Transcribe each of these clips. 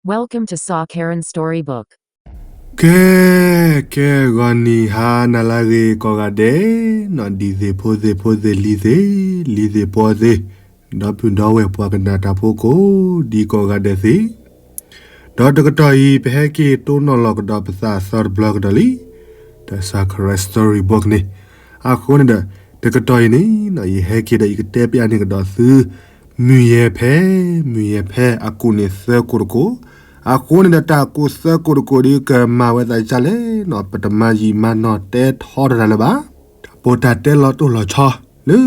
Welcome to Sa Karen Storybook. ကဲ, ကဲ ဂီၤနံၤဟါနၤလၢအဂ့ၤကိးဂၤဒဲး, နီၢ်ဒံသ့ၣ်ဖိသ့ၣ်ဖိသ့ၣ်လံၤသ့ၣ်, လံၤသ့ၣ်ပှီၢ်သ့ၣ်, ဒီပုၢ်ဒီဝဲၢ်ပှၤကနၣ်တၢ်ဖိကိးဒံကိးဂၤဒဲးသ့ၣ်, ဒီးတကတီၢ်အံၤ ပဟဲက့ၤတိၢ်နီၣ်လီၤကဒီးပသးအသီတဘျီကဒီးလံ, ဒီး Sa Karen Storybook န့ၣ်, အဃိန့ၣ်ဒီး တကတီၢ်အံၤန့ၣ် ယဟဲက့ၤဒီးယကတဲပျးန့ၢ်ကဒီးသု မုၢ်ယဲၢ်ဖဲ, မုၢ်ယဲၢ်ဖဲအကူၣ်န့ၣ်သၢကိးတကိး, အဃိန့ၣ်ဒီးတၢ်ကူၣ်သၢကိးတကိးဒ်ကမၤဝဲသးဒ်လဲၣ်နီၤ ပတမၤယံာ်မၤနီၢ်တဲထီတရၣ်လၢၤဘၣ်, တၢ်ပိာ်တၢ်တဲလီၤတိၢ်လီၤဆီလၢ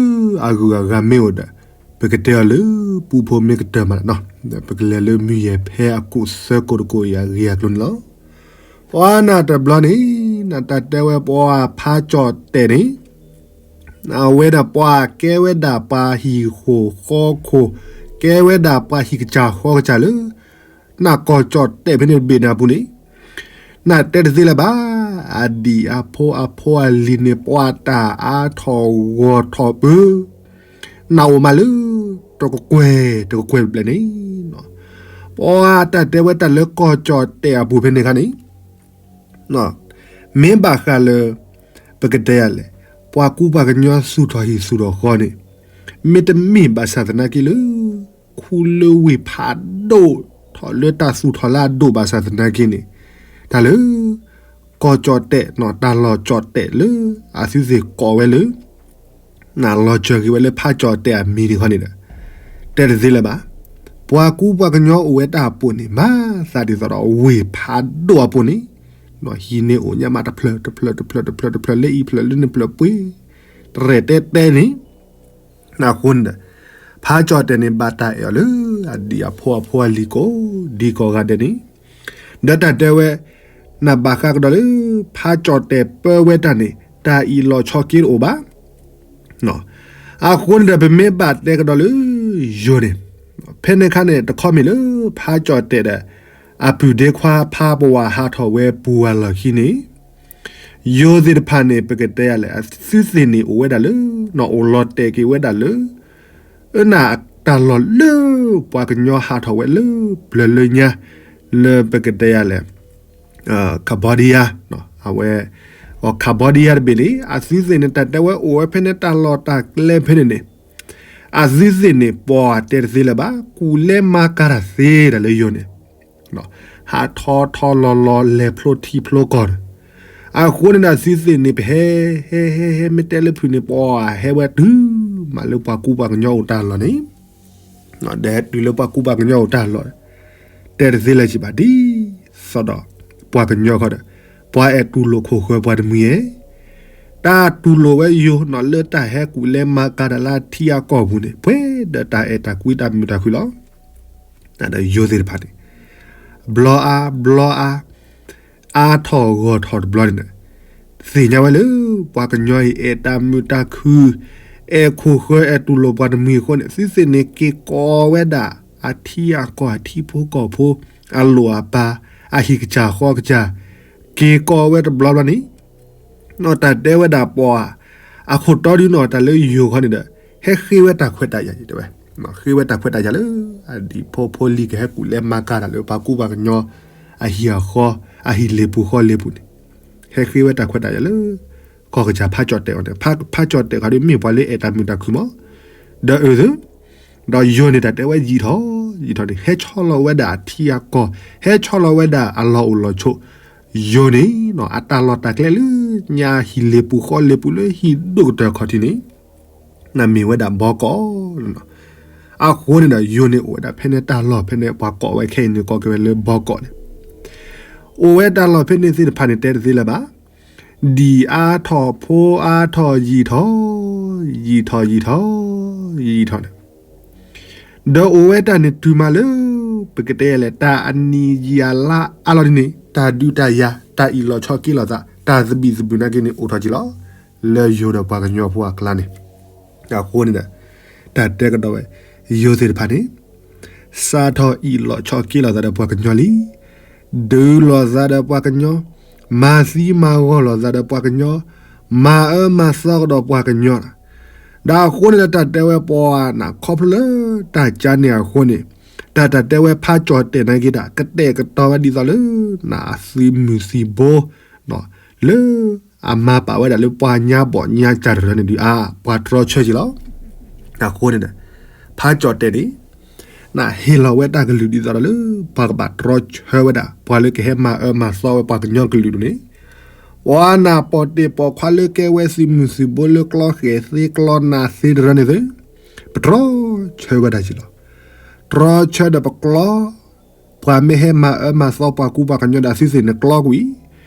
အဂုၤအဂၤမ့ၢ်အိၣ်ဒီး ပကတဲအီၤလၢပူဖိမ့ၢ်ကတၢၢ်မးနီၤ, ပကလဲၤလၢမုၢ်ယဲၢ်ဖဲအကူၣ်သၢကိးတကိးအံၤအဂ့ၢ်အကျိၤန့ၣ်လီၤ. ပှၤနၢ်တဘျီန့ၣ် နၢ်တၢ်တဲဝဲပှၤဖးကၠီၣ်တဲာ်န့ၣ် အဝဲဒၣ်ပှၤကဲဝဲဒၣ်ပှၤဟံၣ်ဃိၣ်ဃီခိၣ်, ကဲဝဲဒၣ်ပှၤဟံၣ်ကစၢ်ဃီကစၢ်လၢ နၢ်ကီၢ်ကၠီၣ်တဲာ်ဖဲန့ၣ်တဘ့ၣ်န့ၣ်အပူၤန့ၣ်, နၢ်တဲတသ့လၢၤဘၣ်, အဒံၣ်အဖိအဖိအလံၤန့ၣ် ပှၤတၢ်အါထီၣ်ဂီၢ်ထီၣ်ပၢ, နၢ်အိၣ်မးလၢ တကကွဲၢ်တကကွဲၢ်ဘျဲၣ်န့ၣ်, ပှၤတၢ်တဲဝဲတၢ်လၢကီၢ်ကၠီၣ်တဲာ်အပူၤဖဲန့ၣ်အခါန့ၣ် မ့ၢ်ဘၣ်ဃးလၢ ပကတဲယၤလဲၣ်, ပှၤကူပှၤကညီသူၣ်ထီၣ်ဟံၣ်သူၣ်ထီၣ်ဃီန့ၣ်, မ့တမ့ၢ်ဘၣ်ဆၣ်သနာ်က့လၢ ခူလၢဝ့ၢ်ဖးဒိၣ်ထီၣ်လၢတၢ်သူၣ်ထီၣ်လၢအဒိၣ်ဘၣ်ဆၣ်သနာ်က့န့ၣ်, တၢ်လၢ ကီၢ်ကၠီၣ်တဲာ်နီၤ တၢ်လီၢ်ကၠီၣ်တဲာ်လၢ အသုသ့ၣ်ကိးဝဲလၢ နၢ်လီၤစၢၤက့ၤဝဲလၢဖးကၠီၣ်တဲာ်အမံၤန့ၣ်ခီန့ၣ်ဒီး, တဲတသ့လၢၤဘၣ်, ပှၤကူပှၤကညီအိၣ်ဝဲတၢ်အပူၤန့ၣ် မၤသးဒ်သိးဒီးဝ့ၢ်ဖးဒိၣ်အပူၤန့ၣ်, ဟံၣ်န့ၣ်အိၣ်ညါမးတဖျၢၣ်တဖျၢၣ်တဖျၢၣ်တဖျၢၣ်လၢအံၤဖျၢၣ်လၢန့ၣ်ဖျၢၣ်ပှ့ၤ, တရဲၣ်တဲတဲန့ၣ်, အဃိန့ၣ်ဒီး ဖးကၠီၣ်တဲာ်န့ၣ် ဘၣ်တၢ်အဲၣ်အီၤလၢ အဒံၣ်အဖိအဖိအလံၤကိးဒံကိးဂၤဒဲးန့ၣ်, ဒီးတၢ်တဲဝဲ နၢ်ဘၣ်ဃးကဒီးလၢ ဖးကၠီၣ်တဲာ်ပၢဝဲတၢ်န့ၣ် တၢ်အံၣ်လီၤဆီက့တအိၣ်ဘၣ်. အဃိန့ၣ်ဒီး ပမ့ၢ်ဘၣ်တဲကဒီးလၢ ယိၤန့ၣ်, ဖဲန့ၣ်အခါန့ၣ် တခီမ့ၢ်လၢ ဖးကၠီၣ်တဲာ်ဒီး အပုၢ်ဒ့ခွါဖးပဝးဟးထီၣ်ဝဲပူၤအလီၢ်ခံန့ၣ်, ယိၤသ့ၣ်တဖၣ်န့ၣ် ပကတဲယၤလဲၣ် အသုသ့ၣ်န့ၣ်အိၣ်ဝဲဒၣ်လၢ နီၢ်အိၣ်လီၤတဲာ်က့ၤဝဲဒၣ်လၢ အနၢ်တၢ်လီၢ်လၢ ပှၤကညီဟးထီၣ်ဝဲလၢပျၢၤလၢညါ လၢပကတဲယၤလဲၣ် Cambodia, အဝဲ Cambodia တဘ့ၣ်န့ၣ် အသုသ့ၣ်န့ၣ် တၢ်တဲဝဲအိၣ်ဝဲဖဲန့ၣ်တၢ်လီၢ်တၢ်ကျဲဖဲန့ၣ်န့ၣ်, အသုသ့ၣ်န့ၣ် ပှၤတဲတသ့လၢၤဘၣ် ကူၣ်လဲမၤကၤတၢ်သ့ဒၣ်လၢယိၤန့ၣ်, ဟးထီထီလီၤလီၤလဲၤဖျိထံဖျိကီၢ်န့ၣ်, အဃိန့ၣ်ဒီးသုသ့ၣ်န့ၣ် ပဟဲ ဟဲ ဟဲ ဟဲ မ့ၢ်တဲလၢဖုၣ်န့ၣ် ပှၤဟဲဝဲတုၤမးလၢပှၤကူပှၤကညီအိၣ်တၢ်လီၢ်န့ၣ် ဒီးဟဲတုၤလၢပှၤကူပှၤကညီအိၣ်တၢ်လီၢ်, တဲတသ့လၢၤဘၣ်ဒ်သိးဒီး ပှၤကညီခီဒီး ပှၤအဲၣ်တူၢ်လိာ်ခိၣ်ဃၢၤပှၤတမှံၤဧဲ, တၢ်တူၢ်လိာ်ဝဲယိၤနီၢ်လၢတၢ်ဟဲကူၣ်လဲမၤကၤတၢ်လၢအထံအကီၢ်ပူၤန့ၣ် ပှဲၤဒီးတၢ်အဲၣ်တၢ်ကွံတၢ်မုာ်တၢ်ခုၣ်လီၤ. ဒီးယိၤသ့ၣ်တဖၣ်န့ၣ် ဘျီအါဘျီအါ အါထီၣ်ဂီၢ်ထီၣ်တဘျီန့ၣ်ဒီး သ့ၣ်ညါဝဲလၢ ပှၤကညီအံၤအဲၣ်တၢ်မုာ်တၢ်ခုၣ်, အဲၣ်ခိၣ်ဃၢၤအဲၣ်တူၢ်လိာ်ပှၤတမှံၤအဃိန့ၣ် သုသ့ၣ်န့ၣ်က့ၤကိးဝဲဒၣ် အထံအကီၢ်အထံဖိကီၢ်ဖိ အလိၣ်အပၤ အဟံၣ်ကစၢ်ဃီကစၢ် က့ၤကိးဝဲတဘျီဘျီန့ၣ် နီၢ်တၢ်တဲဝဲဒၣ်ပှၤ အခိၣ်တီဒုနီၢ်တၢ်လၢယိၤခီန့ၣ်ဒီး ဟဲဃ့ဝဲတၢ်ခွဲးတၢ်ယာ်တဲဝဲ, ဃ့ဝဲတၢ်ခွဲးတၢ်ယာ်လၢ အဒံၣ်ဖိဖိလံၤကဟဲကူၣ်လဲမၤကၤတၢ်လၢပှၤကူပှၤကညီ အဟံၣ်အဃီ အဟံၣ်လ့ၣ်ပူၤဃီလ့ၣ်ပူၤန့ၣ်, ဟဲဃ့ဝဲတၢ်ခွဲးတၢ်ယာ်လၢ ကီၢ်ကစၢ်ဖးကၠီၣ်တဲာ်အီၤန့ၣ်, ဖးကၠီၣ်တဲာ်ခီဒီးမ့ၢ်ပှၤလၢအဲၣ်တၢ်မုာ်တၢ်ခုၣ်မး, ဒီးအၢ ဒီးယိၤန့ၣ်တၢ်တဲဝဲယံာ်ထီၣ်ယံာ်ထီၣ်န့ၣ် ဟဲဆီလီၤဝဲဒၣ်အထံအကီၢ်, ဟဲဆီလီၤဝဲဒၣ်အလီၢ်အိၣ်လီၢ်ဆိး, ယိၤန့ၣ် အတၢ်လီၢ်တၢ်ကျဲလၢညါဟံၣ်လ့ၣ်ပူၤဃီလ့ၣ်ပူၤလၢဟံၣ်ဒိၣ်ကတၢၢ်ခီၣ်ထံးန့ၣ် နမ့ၢ်ဝဲဒၣ်ဘီကီးလီၤ. အဃိန့ၣ်ဒီး ယိၤန့ၣ်အိၣ်ဝဲဒၣ်ဖဲန့ၣ်တၢ်လီၢ်ဖဲန့ၣ် ပှၤကိးဝဲခဲအံၤန့ၣ် ကိးက့ၤဝဲလၢဘီကီးန့ၣ်, အိၣ်ဝဲတၢ်လီၢ်ဖဲန့ၣ်သ့ၣ်တဖၣ်န့ၣ် တဲတသ့လၢၤဘၣ်, ဒ်အါထီၣ်ဖိအါထီၣ်ယံာ်ထီၣ်, ယံာ်ထီၣ်ယံာ်ထီၣ်, ယံာ်ထီၣ်န့ၣ် ဒီးအိၣ်ဝဲတၢ်န့ၣ်တုၤမးလၢ ပကတဲလဲၣ် တၢ်အနံၣ်ယံာ်အလါအါလီၤဒ်န့ၣ် တၢ်ဒုးတၢ်ယၤ တၢ်အ့ၣ်လိာ်ဆိးက့လိာ်သး တၢ်သဘံၣ်သဘုၣ်နာ်က့န့ၣ် အိၣ်ထီၣ်က့ၤလီၤ လၢယိၤဒီးပှၤကညီဖိအကျါန့ၣ်, အဃိန့ၣ်ဒီး တၢ်တဲကဒီးဝဲ ယိၤသ့ၣ်တဖၣ်န့ၣ် စးထီၣ်အ့ၣ်လိာ်ဆိးက့လိာ်သးဒီးပှၤကညီလံ, ဒုးလိာ်သးဒီးပှၤကညီ, မၤသံမၤဂီၤလိာ်သးဒီးပှၤကညီ, မၤအၢမၤသီကဒီးပှၤကညီ, ဒီးအဃိန့ၣ်ဒီးတၢ်တဲဝဲပှၤနၢ်ခီဖျိလၢတၢ်ကါန့ၣ်အဃိန့ၣ်, တၢ်တၢ်တဲဝဲဖးကၠီၣ်တဲၣ်နာ်က့တၢ် ကတဲာ်ကတီၤဝဲဒ်သိးလၢ နသုးမုၢ်သံၣ်ဘိ လၢ အမၤပာ်ဝဲဒၣ်လၢပှၤညါဘီၣ်ညါစၢ်တရၢန့ၣ်ဒုးအါ ပှၤတြီဆၢက့ၤလီၤ. အဃိန့ၣ်ဒီး ဖးကၠီၣ်တဲၣ်န့ၣ် နဟ့ၣ်လီၤဝဲတၢ်ကလုၢ်ဒ်သိးဒီးလၢ ပှၤကဘၣ်တြီဆၢဝဲဒၣ် ပှၤလၢကဟဲမၤအၢမၤသီဝဲပှၤကညီကလုာ်ဒူၣ်န့ၣ် ပှၤနၢ်ပီၢ်တ့ၢ်ပီၢ်ခွါလၢကဲဝဲသုးမုၢ်သံၣ်ဘိလၢကျီဃဲၣ်သ့ကျီနးသ့တရၢန့ၣ်သု ပတြီဆၢဝဲဒၣ်က့ၤလီၤ. တြီဆၢဒီးပကျီ ပှၤမ့ၢ်ဟဲမၤအၢမၤသီပှၤကူပှၤကညီဒီးသုသ့ၣ်န့ၣ်ကျီကွံာ်,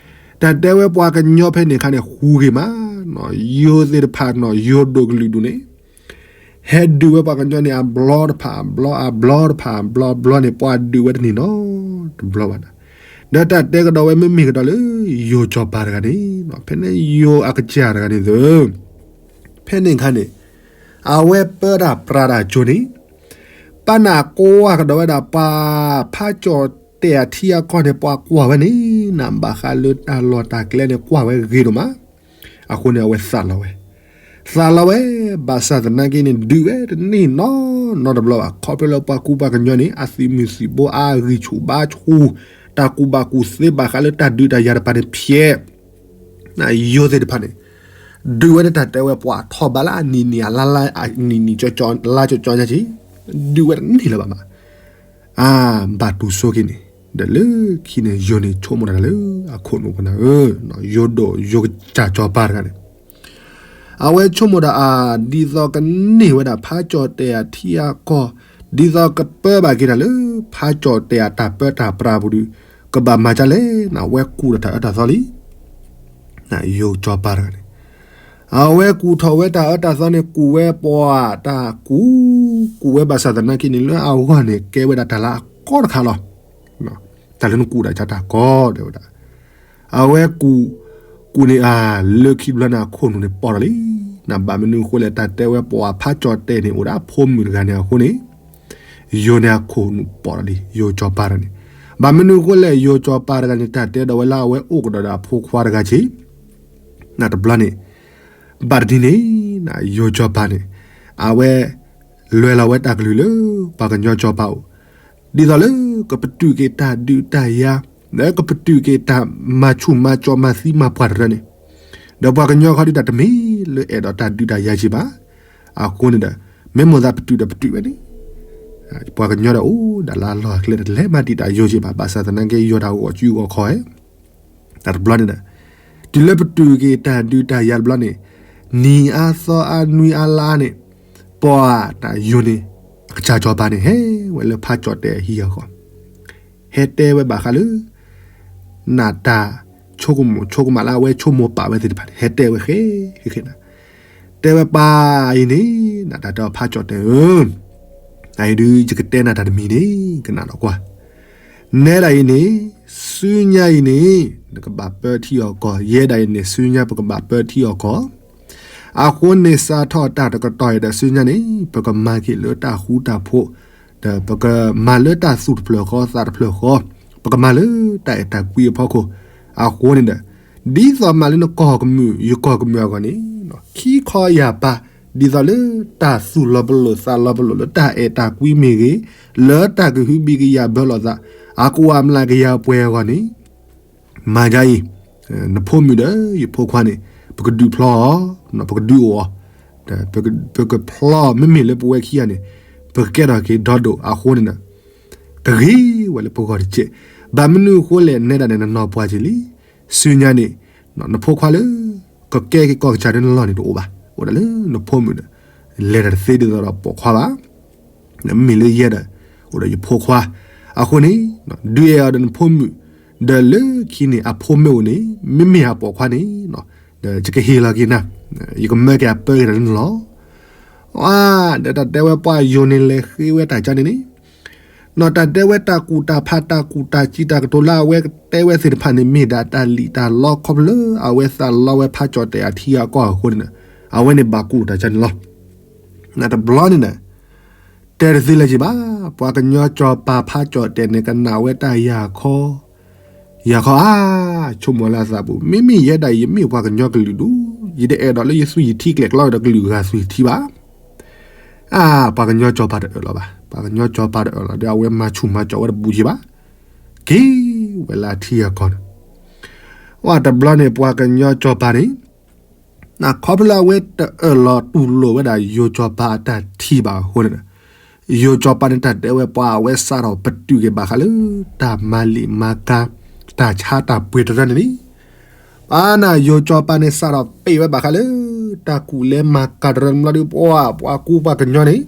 တၢ်တဲဝဲပှၤကညီဖဲန့ၣ်အခါန့ၣ် ဃူဂ့ၤမး, ယိၤသ့ၣ်တဖၣ်နီၢ်ယိၤဒိၣ်ကလုာ်ဒူၣ်န့ၣ် ဟဲဒုးဝဲပှၤကညီန့ၣ် အဘျီတဖၣ်အဘျီ အဘျီတဖၣ်အဘျီ အဘျီန့ၣ် ပှၤဒုးဝဲတန့ၢ်နီတဘျီဘၣ်ဒီး, ဒီးတၢ်တဲကဒီးဝဲမ့မ့ၢ်ကဒီးလၢ ယိၤကၠီၤပၤတဂၤန့ၣ်, ဖဲန့ၣ်ယိၤအကစၢ်တဂၤန့ၣ်သၢ ဖဲန့ၣ်အခါန့ၣ် အဝဲပၢတၢ်ပြးတၢ်ကၠိန့ၣ် ပာ်နၢ်ကိးဝါကဒီးဝဲဒၣ်ပှၤဖးကၠီၣ်တဲၣ်အထံအကီၢ်န့ၣ် ပှၤကွၢ်ဝဲန့ၣ် နဘၣ်ဃးလၢတၢ်လီၢ်တၢ်ကျဲန့ၣ် ကွၢ်ဝဲဂ့ၤဒိၣ်မး, အဃိန့ၣ် အဝဲသးလီဝဲ, သးလီဝဲ, ဘၣ်ဆၣ်သနာ်က့န့ၣ် ဒုးဝဲတန့ၢ်နီနီတဘျီဘၣ်, ခီဖျိလၢပှၤကူပှၤကညီန့ၣ် အသုးမုၢ်သံၣ်ဘိအါဂံၢ်ဆူၣ်ဘါဆူၣ်, တၢ်ကူၣ်ဘၣ်ကူၣ်သ့ဘၣ်ဃးလၢတၢ်ဒုးတၢ်ယၤတပၤန့ၣ်ဖျဲး ယိၤသ့ၣ်တဖၣ်န့ၣ် ဒုးဝဲတၢ်တဲဝဲပှၤထီၣ်ဘးလၢအနံၤနံၤအလါလါအနံၤနံၤကၠီကၠီလါကၠီကၠီညါက့ၤ, ဒုးဝဲတန့ၢ်လၢၤဘၣ်မး, အါ ဘၣ်တူၢ်ဆိက့ၤန့ၣ်, ဒီးလၢခံန့ၣ် ယိၤန့ၣ်ဆိကမိၣ်တၢ်လၢအခိၣ်နူာ်ပနၢ်ဧၢ, ယိၤဒိၣ်ယိၤကစၢ်ကၠီၤပၤတဂၤန့ၣ် အဝဲဆိကမိၣ်ဒီးအါ ဒ်သိးကန့ၢ်ဝဲဒၣ်ဖးကၠီၣ်တဲၣ်အထံအကီၢ်, ဒ်သိးကပၢဘၣ်က့ၤတၢ်လၢ ဖးကၠီၣ်တဲၣ်အတၢ်ပၢတၢ်ပြးပူၤဒီး ကဘၣ်မၤဒ်လဲၣ်န့ၣ် အဝဲကူၣ်ထီၣ်တၢ်အၢတၢ်သီလံ ယိၤကၠီၤပၤတဂၤန့ၣ်, အဝဲကူၣ်ထီၣ်ဝဲတၢ်အၢတၢ်သီန့ၣ် ကူၣ်ဝဲပှၤတၢ်ကူၣ်, ကူၣ်ဝဲဘၣ်ဆၣ်သနာ်က့န့ၣ် လၢအဂီၢ်န့ၣ် ကဲဝဲဒၣ်တၢ်လၢအကီတခါလီၤ. တၢ်လၢနကူၣ်တၢ်ဆါတၢ်ကီတဲဝဲဒၣ်, အဝဲကူၣ်, ကူၣ်န့ၣ်အါ လၢခံတဘျီန့ၣ် အခိၣ်နူာ်န့ၣ်ပိာ်ထီၣ်လံ, နဘၣ်မနုၤအဃိလဲၣ် တၢ်တဲဝဲပှၤဖးကၠီၣ်တဲၣ်န့ၣ် အိၣ်ဒီးအဖိမုၣ်တဂၤန့ၣ်အဃိန့ၣ် ယိၤန့ၣ်အခိၣ်နူာ်ပိာ်ထီၣ်လံ ယိၤကၠီၤပၤတဂၤန့ၣ်, ဘၣ်မနုၤအဃိလဲၣ် ယိၤကၠီၤပၤတဂၤန့ၣ် တၢ်တဲဒီးဝဲလၢအဝဲအိၣ်ကဒီးဒီးအဖိခွါတဂၤက့ၤ နတဘျီန့ၣ်, ဘၣ်တနံၤန့ၣ် ယိၤကၠီၤပၤန့ၣ်, အဝဲ လဲၤလီၤဝဲတၢ်ကလုၢ်လၢ ပှၤကညီကၠီၤပၤအိၣ်, ဒ်သိးလၢ ကပတုာ်က့ၤတၢ်ဒုးတၢ်ယၤ, လၢကပတုာ်က့ၤတၢ်မၤဆူၣ်မၤကၠီမၤသံမၤပှၢ်တရၢန့ၣ်, ဒီးပှၤကညီခီဒုးတၢ်တမ့ၢ်လၢအဲၣ်ဒိးတၢ်ဒုးတၢ်ယၤက့ၤဘၣ်, အဃိန့ၣ်ဒီး မ့ၢ်မိၢ်သးပတုာ်ဒီးပတုာ်ဝဲန့ၣ် ပှၤကညီဒီးအိၣ်ဒၣ်လၢအလီၢ်အကျဲဒီး တလဲၤမၤတံာ်တာ်ယိၤက့ၤဘၣ်, ဘၣ်ဆၣ်သနာ်က့ယိၤတၢ်ဂီၤစုဂီၤခီၣ်ဝဲ, တၢ်တဘျီန့ၣ်ဒီး, တုၤလၢပတုာ်က့ၤတၢ်ဒုးတၢ်ယၤတဘျီန့ၣ်, နံၤအါသီအါနွံအါလါအါန့ၣ်, ပှၤတၢ်ယိၤန့ၣ်, အကစၢ်ကၠီၤပၤန့ၣ် ဟဲဝဲလၢဖးကၠီၣ်တဲၣ်အဟံၣ်အဂီၢ်, ဟဲတဲဝဲဘၣ်ဃးလၢ နတၢ်ဆိကမိၣ်ဆိကမးလၢအဝဲဆိကမိၣ်ပာ်ဝဲသ့ၣ်တဖၣ်န့ၣ် ဟဲတဲဝဲဃဲ, ဃဲဃဲနၤ, တဲဝဲပၢ်အံၤန့ၣ်, နတၢ်တဲအီၤဖးကၠီၣ်တဲၣ်ဧၢ, အအံၤဒုးယကတဲနၤတၢ်တမံၤန့ၣ် ကနၣ်ဒီးကွၢ်, နဲဒၣ်အံၤန့ၣ်, စုညါအံၤန့ၣ်, နကဘၣ်ပၢထံအီၣ်ကီၢ်, ယဲဒၣ်အံၤန့ၣ် စုညါပကဘၣ်ပၢထံအီၣ်ကီၢ် အဃိန့ၣ်စးထီၣ်တၢ်တကတီၢ်အံၤဒီးစုညါန့ၣ် ပကမၤက့ၤလၢတၢ်ဃူတၢ်ဖိး, ဒီးပကမၤလၢတၢ်သူၣ်တဖျၢၣ်ဃီသးတဖျၢၣ်ဃီ, ပကမၤလၢတၢ်အဲၣ်တၢ်ကွံအဖီခိၣ်, အဃိန့ၣ်ဒီး, ဒ်သိးမၤလၢနကီၢ်ကမုာ် ယကီၢ်ကမုာ်အဂီၢ်န့ၣ်, ခံခီယၢ်ပၤ, ဒ်သိးလၢတၢ်သူၣ်လီၤပလိာ်သးလီၤပလိာ်လၢတၢ်အဲၣ်တၢ်ကွံမ့ၢ်ဂ့ၤ, လၢတၢ်ကဟုဘံကယာ်ဘၢလီၤသး, အကွၢ်မျးကယၤပှဲၤအဂီၢ်န့ၣ် မၤဒ်အံၤ, နဖိမုၣ်ဒီးယဖိခွါန့ၣ်, ပကဒုးဖျီအီၤ, ပကဒုးအိၣ်အီၤ, ပကဖျီမ့မ့ၢ်လၢပဝဲခံဂၤန့ၣ်, ပကကဲထီၣ်က့ၤဒီဒိၣ်အဃိန့ၣ်ဒီး, ကဂ့ၤဝဲလၢပဂီၢ်တကဲး, ဘၣ်မနုၤအဃိလဲၣ် နဲဒၣ်န့ၣ် နနီၢ်ပှၢ်က့ၤလံ, စုညါန့ၣ်, နဖိခွါလၢ ကကဲက့ၤကီၢ်ကစၢ်ဒ်နလီၢ်န့ၣ်တအိၣ်ဘၣ်, အိၣ်ဒၣ်လၢနဖိမုၣ်ဒီး, လဲၤတၢ်တသ့ဒ်သိးဒီးပိာ်ခွါဘၣ် မ့မ့ၢ်လၢယဲဒီး, အိၣ်ဒီးယဖိခွါ, အဃိန့ၣ်, ဒုးအဲၣ်အီၤဒီးနဖိမုၣ်, ဒီးလၢခံန့ၣ် အဖိမ့ၢ်အိၣ်န့ၣ်, မ့မ့ၢ်အပိာ်ခွါန့ၣ်, ဒီးယကဟ့ၣ်လီၤက့ၤနၤ, ယကမၢက့ၤအပၢက့ၤတၢ်လၢနလီၢ်, ဒီးတၢ်တဲဝဲပှၤယိၤန့ၣ်လဲၤဃ့ဝဲတၢ်ကါန့ၣ်န့ၣ်, နီၢ်တၢ်တဲဝဲတၢ်ကူၣ်တၢ်ဖးတၢ်ကူၣ်တၢ်စံးတၢ်ကတိၤလၢအဝဲတဲဝဲသ့ၣ်တဖၣ်န့ၣ် မ့ၢ်ဒၣ်တၢ်လံၣ်တၢ်လီခီဖျိလၢအဝဲသးလီဝဲဖးကၠီၣ်တဲၣ်အထံအကီၢ်အဃိန့ၣ်, အဝဲန့ၣ်ဘၣ်ကူၣ်တၢ်ကါန့ၣ်လီၤ. နတဘျီန့ၣ်ဒီး, တဲတသ့လၢၤက့ၤဘၣ်, ပှၤကညီကၠီၤပၤဖးကၠီၣ်တဲၣ်န့ၣ် ကနၣ်ဝဲတၢ်ယၤခီ, ယၤခီဧါ, ဆိကမိၣ်လၢအသးပူၤ, မ့မ့ၢ်ယဲဒၣ်အံၤ ယမ့ၢ်ပှၤကညီကလုာ်ဒူၣ်, ယတအဲၣ်ဒိးလၢယသွံၣ်ယထံကျဲၣ်ကျီဒီးကလုာ်ဂၤသွံၣ်ထံဘၣ်. အါ ပှၤကညီစီၤပၤတအၢၣ်လီၤဘၣ်. ပှၤကညီစီၤပၤတအၢၣ်လီၤဒီး အဝဲမၤဆူၣ်မၤစီၣ်ဝဲတဘူးက့ဘၣ်. က့ၤဝဲလၢအထံအကီၢ်န့ၣ်, ဝဲတဘျီန့ၣ် ပှၤကညီစီၤပၤန့ၣ် ခီဖျိလၢအဝဲတအၢၣ်လီၤတူၢ်လိာ်ဝဲဒၣ်ယိၤစီၤပၤအတၢ်ထံၣ်ဘၣ်အဃိန့ၣ်ဒီး, ယိၤစီၤပၤန့ၣ် တၢ်တဲဝဲပှၤအဝဲစးထီၣ်ပတုာ်က့ၤဘၣ်ဃးလၢ တၢ်မၤလံာ်မၤကၤ တၢ်ဆါတၢ်ပှ့ၤတရၢန့ၣ်လံ. ပှၤနၢ်ယိၤစီၤပၤန့ၣ် စးထီၣ်ပ့ၢ်ဝဲဘၣ်ဃးလၢ တၢ်ကူၣ်လဲၤမၤကၤတရၢန့ၣ်ဘျီဒီး ပှၤ ပှၤကူပှၤကညီန့ၣ်